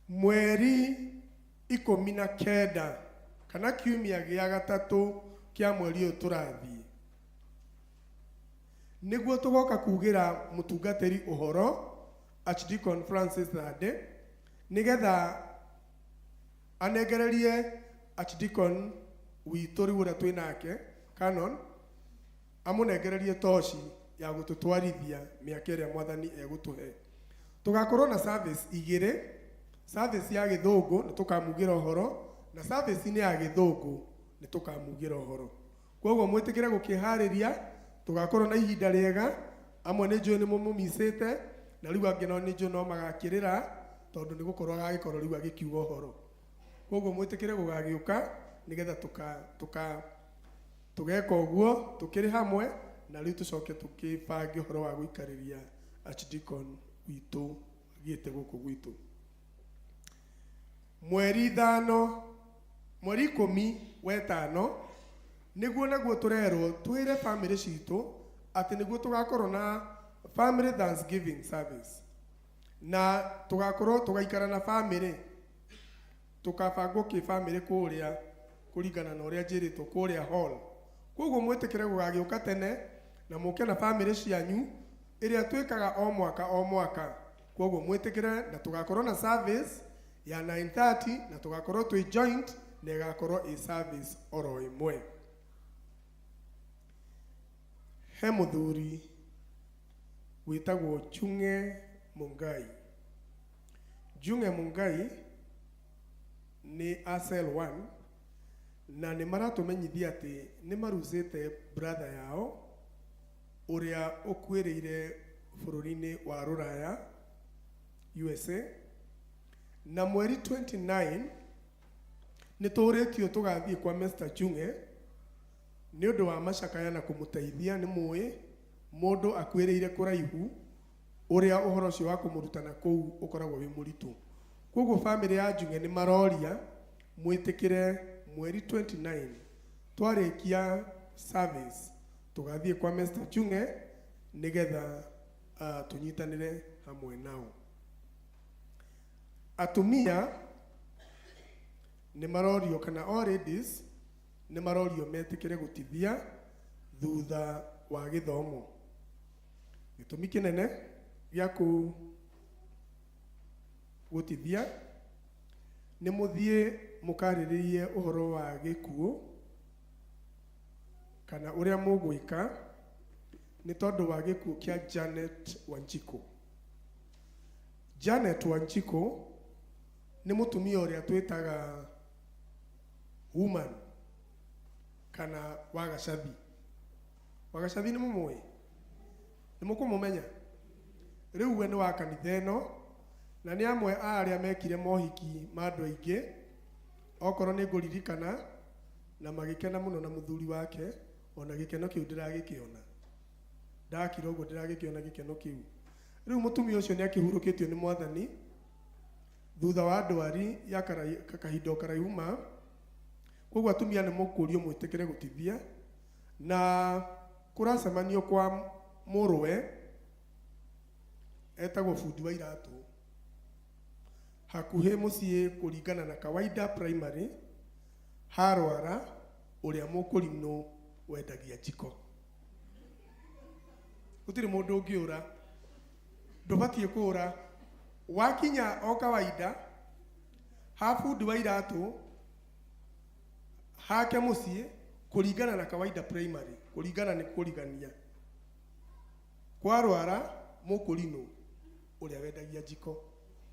Mweri 19 kana kiumia gĩa gatatũ kĩa mweri ũyũ tũrathiĩ, nĩguo tũgoka kugĩra mũtungatĩri ũhoro Archdeacon Francis Thande, nĩgetha anengererie Archdeacon witũ rĩu ũrĩa twĩnake Canon, amũnengererie toci ya gũtũtwarithia mĩaka ĩrĩa mwathani egũtũhe. Tũgakorwo na service igĩrĩ, service ya gĩthũngũ nĩ tũkamugĩra ũhoro, na service nĩ ya gĩthũngũ nĩ tũkamugĩra ũhoro. Koguo mwĩtĩkĩre gũkĩharĩria, tũgakorwo na ihinda rĩega. Amwe nĩ njũĩ nĩ mũmũmicĩte, na rĩu angĩ nao nĩ njũĩ no magakĩrĩra, tondũ nĩ gũkorwo agagĩkorwo rĩu agĩkiuga ũhoro. Koguo mwĩtĩkĩre gũgagĩũka nĩgetha tũgeka ũguo tũkĩrĩ hamwe, na rĩu tũcoke tũkĩbange ũhoro wa gũikarĩria Archdeacon witũ gĩte gũkũ gwitũ. Mweri 5, mweri 15 nĩguo naguo tũrerwo twĩre family citũ atĩ nĩguo tũgakorwo na family Thanksgiving service, na tũgakorwo tũgaikara na family, tũkabangwo kĩ family kũrĩa kũringana na ũrĩa njĩrĩtwo kũrĩa hall. Koguo mwĩtĩkĩre gũgagĩũka tene na mũke na family cianyu ĩrĩa twĩkaga o mwaka o mwaka. Koguo mwĩtĩkĩre, na tũgakorwo na service ya 9:30, na tũgakorwo twĩ joint, na ĩgakorwo ĩ service oro ĩmwe. He mũthuri wĩtagwo Chung'e Mungai. Njung'e Mungai nĩ a cell 1 na nĩ maratũmenyithia atĩ nĩ marucĩte brother yao ũrĩa ũkuĩrĩire bũrũri-inĩ wa Rũraya USA, na mweri 29 nĩ tũrĩtio tũgathiĩ kwa Mr. Njung'e nĩ ũndũ wa macakaya na kũmũteithia. Nĩ mũĩ mũndũ akuĩrĩire kũraihu ũrĩa ũhoro ũcio wa kũmũruta na kũu ũkoragwo wĩ mũritũ. Koguo bamĩrĩ ya Njung'e nĩ maroria mwĩtĩkĩre mweri 29 twarĩkia service tũgathiĩ kwa Mr. Njung'e nĩgetha tũnyitanĩre hamwe nao. Atumia nĩ marorio kana all ladies nĩ marorio metĩkĩre gũtithia thutha wa gĩthomo. Gĩtũmi kĩnene gĩa gũtithia nĩ mũthiĩ mũkarĩrĩrie ũhoro wa gĩkuũ kana ũrĩa mũgwĩka nĩ tondũ wa gĩkuũ kĩa Janet Wanjiku. Janet Wanjiku nĩ mũtumia ũrĩa twĩtaga woman kana Wagacathi. Wagacathi nĩ mũmũĩ? Nĩ mũkũmũmenya? Rĩu we nĩ wa kanitha ĩno na nĩ amwe a arĩa mekire mohiki ma andũ aingĩ, okorwo nĩ ngũririkana, na magĩkena mũno na mũthuri wake, ona gĩkeno kĩu ndĩragĩkĩona. Ndakira ũguo ndĩragĩkĩona gĩkeno kĩu. Rĩu mũtumia ũcio nĩ akĩhurũkĩtio nĩ Mwathani thutha wa ndwari ya kahinda o karaihu ma. Koguo atumia nĩ mũkũrio mwĩtĩkĩre gũtithia, na kũracemanio kwa mũrũwe etagwo bundi wa iratũ hakuhĩ mũciĩ kũringana na kawaida primary harwara ũrĩa mũkũrinũ wendagia njiko. Gũtirĩ mũndũ ũngĩũra, ndũbatiĩ kũũra. Wakinya o kawaida ha bundi wa iratũ hake mũciĩ kũringana na kawaida primary, kũringana nĩ kũrigania kwarwara mũkũrinũ ũrĩa wendagia njiko,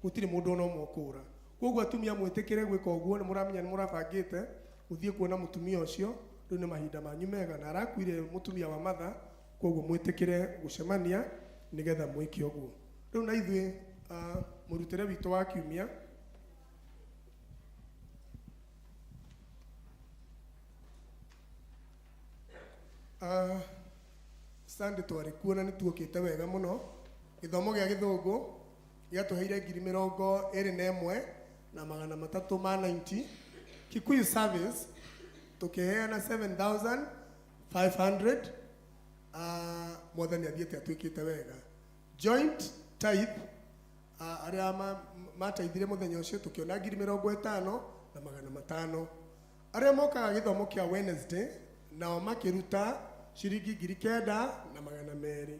gũtirĩ mũndũ ona ũmwe ũkũũra. Koguo atumia mwĩtĩkĩre gwĩka ũguo, nĩ mũramenya nĩ mũrabangĩte gũthiĩ kuona mũtumia ũcio, rĩu nĩ mahinda manyu mega, na arakuire mũtumia wa matha, koguo mwĩtĩkĩre gũcemania nĩgetha mwĩke ũguo. Rĩu na ithuĩ mũrutĩre witũ wa kiumia Sunday twarĩ kuo na nĩ tuokĩte wega mũno. Gĩthomo gĩa gĩthũngũ gĩatũheire 21,390. Kikuyu service tũkĩheana 7,500. Mwathani athiĩte atuĩkĩte wega. Joint tithe arĩa mateithire mũthenya ũcio tũkĩona 50,500. Arĩa mokaga gĩthomo kĩa Wednesday nao makĩruta ciringi 9,200.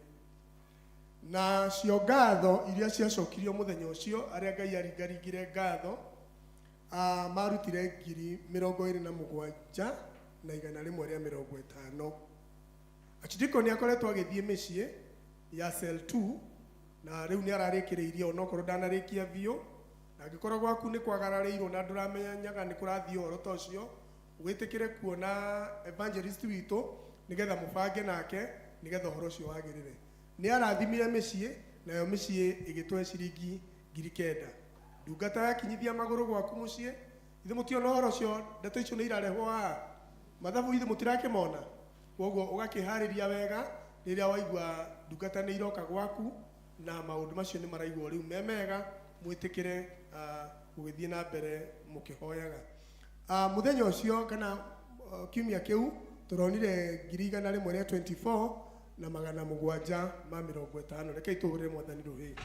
Na cio ngatho iria ciacokirio mũthenya ũcio, arĩa Ngai aringaringire ngatho, marutire 27,150. Achidiko nĩ akoretwo agĩthiĩ mĩciĩ ya cell 2 na rĩu nĩ ararĩkĩrĩirie onokorwo ndanarĩkia biũ, na angĩkorwo gwaku nĩ kwagararĩirwo na ndũramenyaga nĩ kũrathiĩ ũhoro ta ũcio, wĩtĩkĩre kuona evangelist witũ nĩgetha mũbange nake nĩgetha ũhoro ũcio wagĩrĩre. Nĩ arathimire mĩciĩ nayo mĩciĩ ĩgĩtũhe ciringi 9,000. Ndungata yakinyithia magũrũ gwaku mũciĩ, ithe mũtiona ũhoro ũcio, ndeto icio nĩ irarehwo haha, mathabu ithe mũtirakĩmona. Koguo ũgakĩharĩria wega rĩrĩa waigua ndungata nĩ iroka gwaku na maũndũ macio nĩ maraigwo rĩu me mega, mwĩtĩkĩre gũgĩthiĩ na mbere mũkĩhoyaga. Mũthenya ũcio kana kiumia kĩu tũronire 124,750. Rekei tũhũrĩre Mwathani rũhĩ.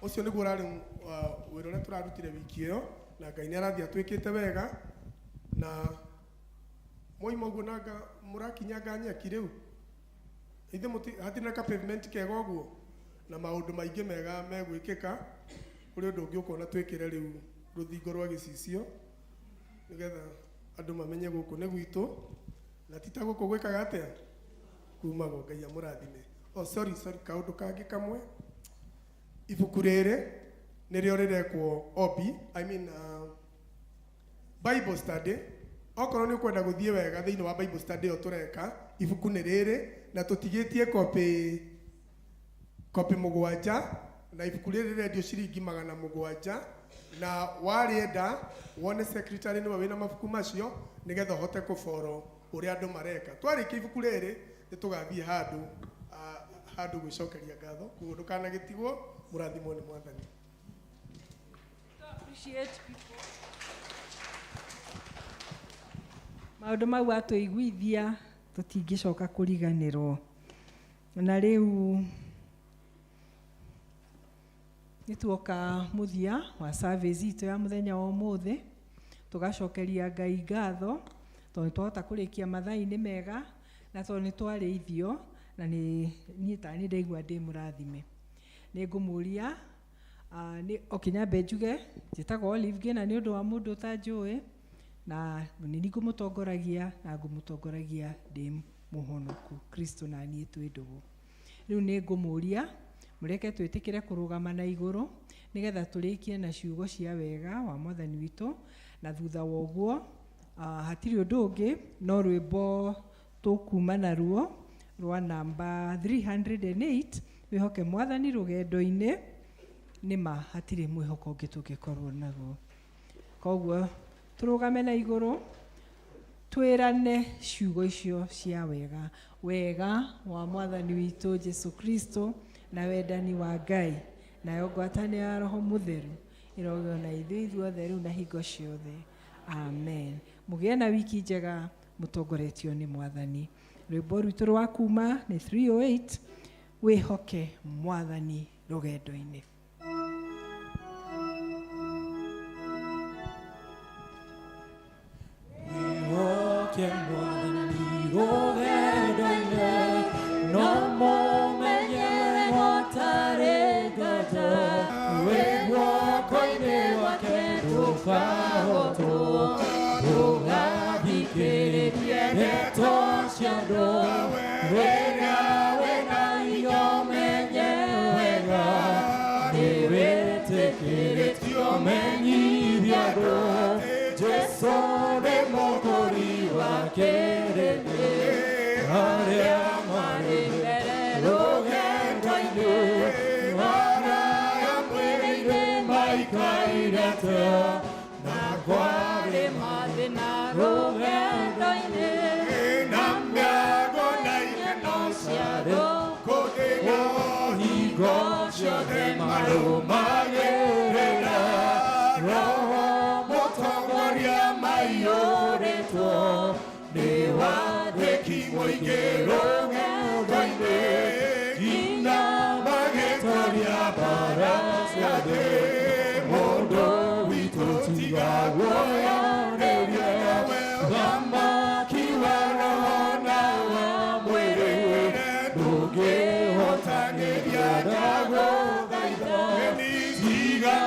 Ũcio nĩguo ũrarĩ wĩra ũrĩa tũrarutire wiki ĩyo, na Ngai nĩ arathiĩ atwĩkĩte wega. Na mwaima ũguo nanga mũrakinyanga nyeki rĩu, ithe hatirĩ na ka pavement kega ũguo, na maũndũ maingĩ mega megwĩkĩka. Kũrĩ ũndũ ũngĩ ũkona twĩkĩre rĩu rũthingo rwa gĩcicio nĩgetha andũ mamenye gũkũ nĩ gwitũ, na ti ta gũkũ gwĩkaga atĩa kumagwo. Ngai amũrathime. Oh, sorry, sorry, kaũndũ kangĩ kamwe, ibuku rĩrĩ nĩrĩo rĩrekwo obi, I mean, Bible study. Okorwo nĩ ũkwenda gũthiĩ wega thĩinĩ wa Bible study ĩyo tũreka, ibuku nĩ rĩrĩ na tũtigĩtie copy 7, na ibuku rĩrĩ rĩrendio ciringi 700, na warĩenda wone secretary nĩwe wĩna mabuku macio nĩgetha ũhote kũboro ũrĩa andũ mareka. Twarĩkia ibuku rĩrĩ nĩ tũgathiĩ handũ handũ gwĩcokeria ngatho, koguo ndũkanagĩtigwo, mũrathimwo nĩ Mwathani. Appreciate people. Maũndũ mau atũiguithia tũtingĩcoka kũriganĩrwo. Na rĩu nĩ tuoka mũthia wa service itũ ya mũthenya wa ũmũthĩ, tũgacokeria Ngai ngatho tondũ nĩ twahota kũrĩkia mathaa-inĩ mega, na tondũ nĩ twarĩithio, na nĩ niĩ ta niĩ ndaigua ndĩ mũrathime. Nĩ ngũmũria nĩ okay, nyambe njuge njĩtagwo Olive Ngina nĩ ũndũ wa mũndũ ũtanjũĩ, na nĩ niĩ ngũmũtongoragia na ngũmũtongoragia ndĩ mũhonoku Kristo na niĩ twĩ ndũgũ. Rĩu nĩ ngũmũria mũreke twĩtĩkĩre kũrũgama na igũrũ nĩgetha tũrĩkie na ciugo cia wega wa Mwathani witũ, na thutha wa ũguo hatirĩ ũndũ ũngĩ no rwĩmbo tũkuma naruo rwa namba 308, wĩhoke Mwathani rũgendo-inĩ, nĩma hatirĩ mwĩhoko ũngĩ tũngĩkorwo naguo. Koguo tũrũgame na igũrũ twĩrane ciugo icio cia wega, wega wa Mwathani witũ Jesu Kristo na wendani wa Ngai nayo ngwatanĩro ya Roho Mũtheru ĩrogĩo na ithuĩ ithuothe rĩu na hingo ciothe. Amen. Mũgĩe na wiki njega mũtongoretio nĩ Mwathani. Rwĩmbo rwitũ rwa kuma nĩ 308, wĩhoke Mwathani rũgendo-inĩ. Wĩhoke Mwathani rũgendo-inĩ, no mũmenye gũtarĩ nganja, wĩ guoko-inĩ gwake ndũkahotwo, ndũgathikĩrĩrie ndeto cia andũ, rĩrĩa wĩna hinya ũmenye wega, nĩwĩtĩkĩrĩtio menyithia andũ, Jesu nĩ mũkũri wa kĩrĩndĩ, arĩa marĩ mbere rũgendo-inĩ, arĩa mwĩrĩ-inĩ maikaire atĩa, na kwarĩ mathĩna rũgendo-inĩ, na mĩago na ikeno ciarĩ kũthĩna hingo ciothe marũmagĩrĩra Roho mũtongoria maiyũrĩtwo nĩ wathĩki mũingĩ rũgendo-inĩ, nginya magĩtoria mbara ciothe. Mũndũ witũ tiga guoyanĩria, thamaki wa roho na wa mwĩrĩ, ndũngĩhotanĩria ndagũthaitha, tiga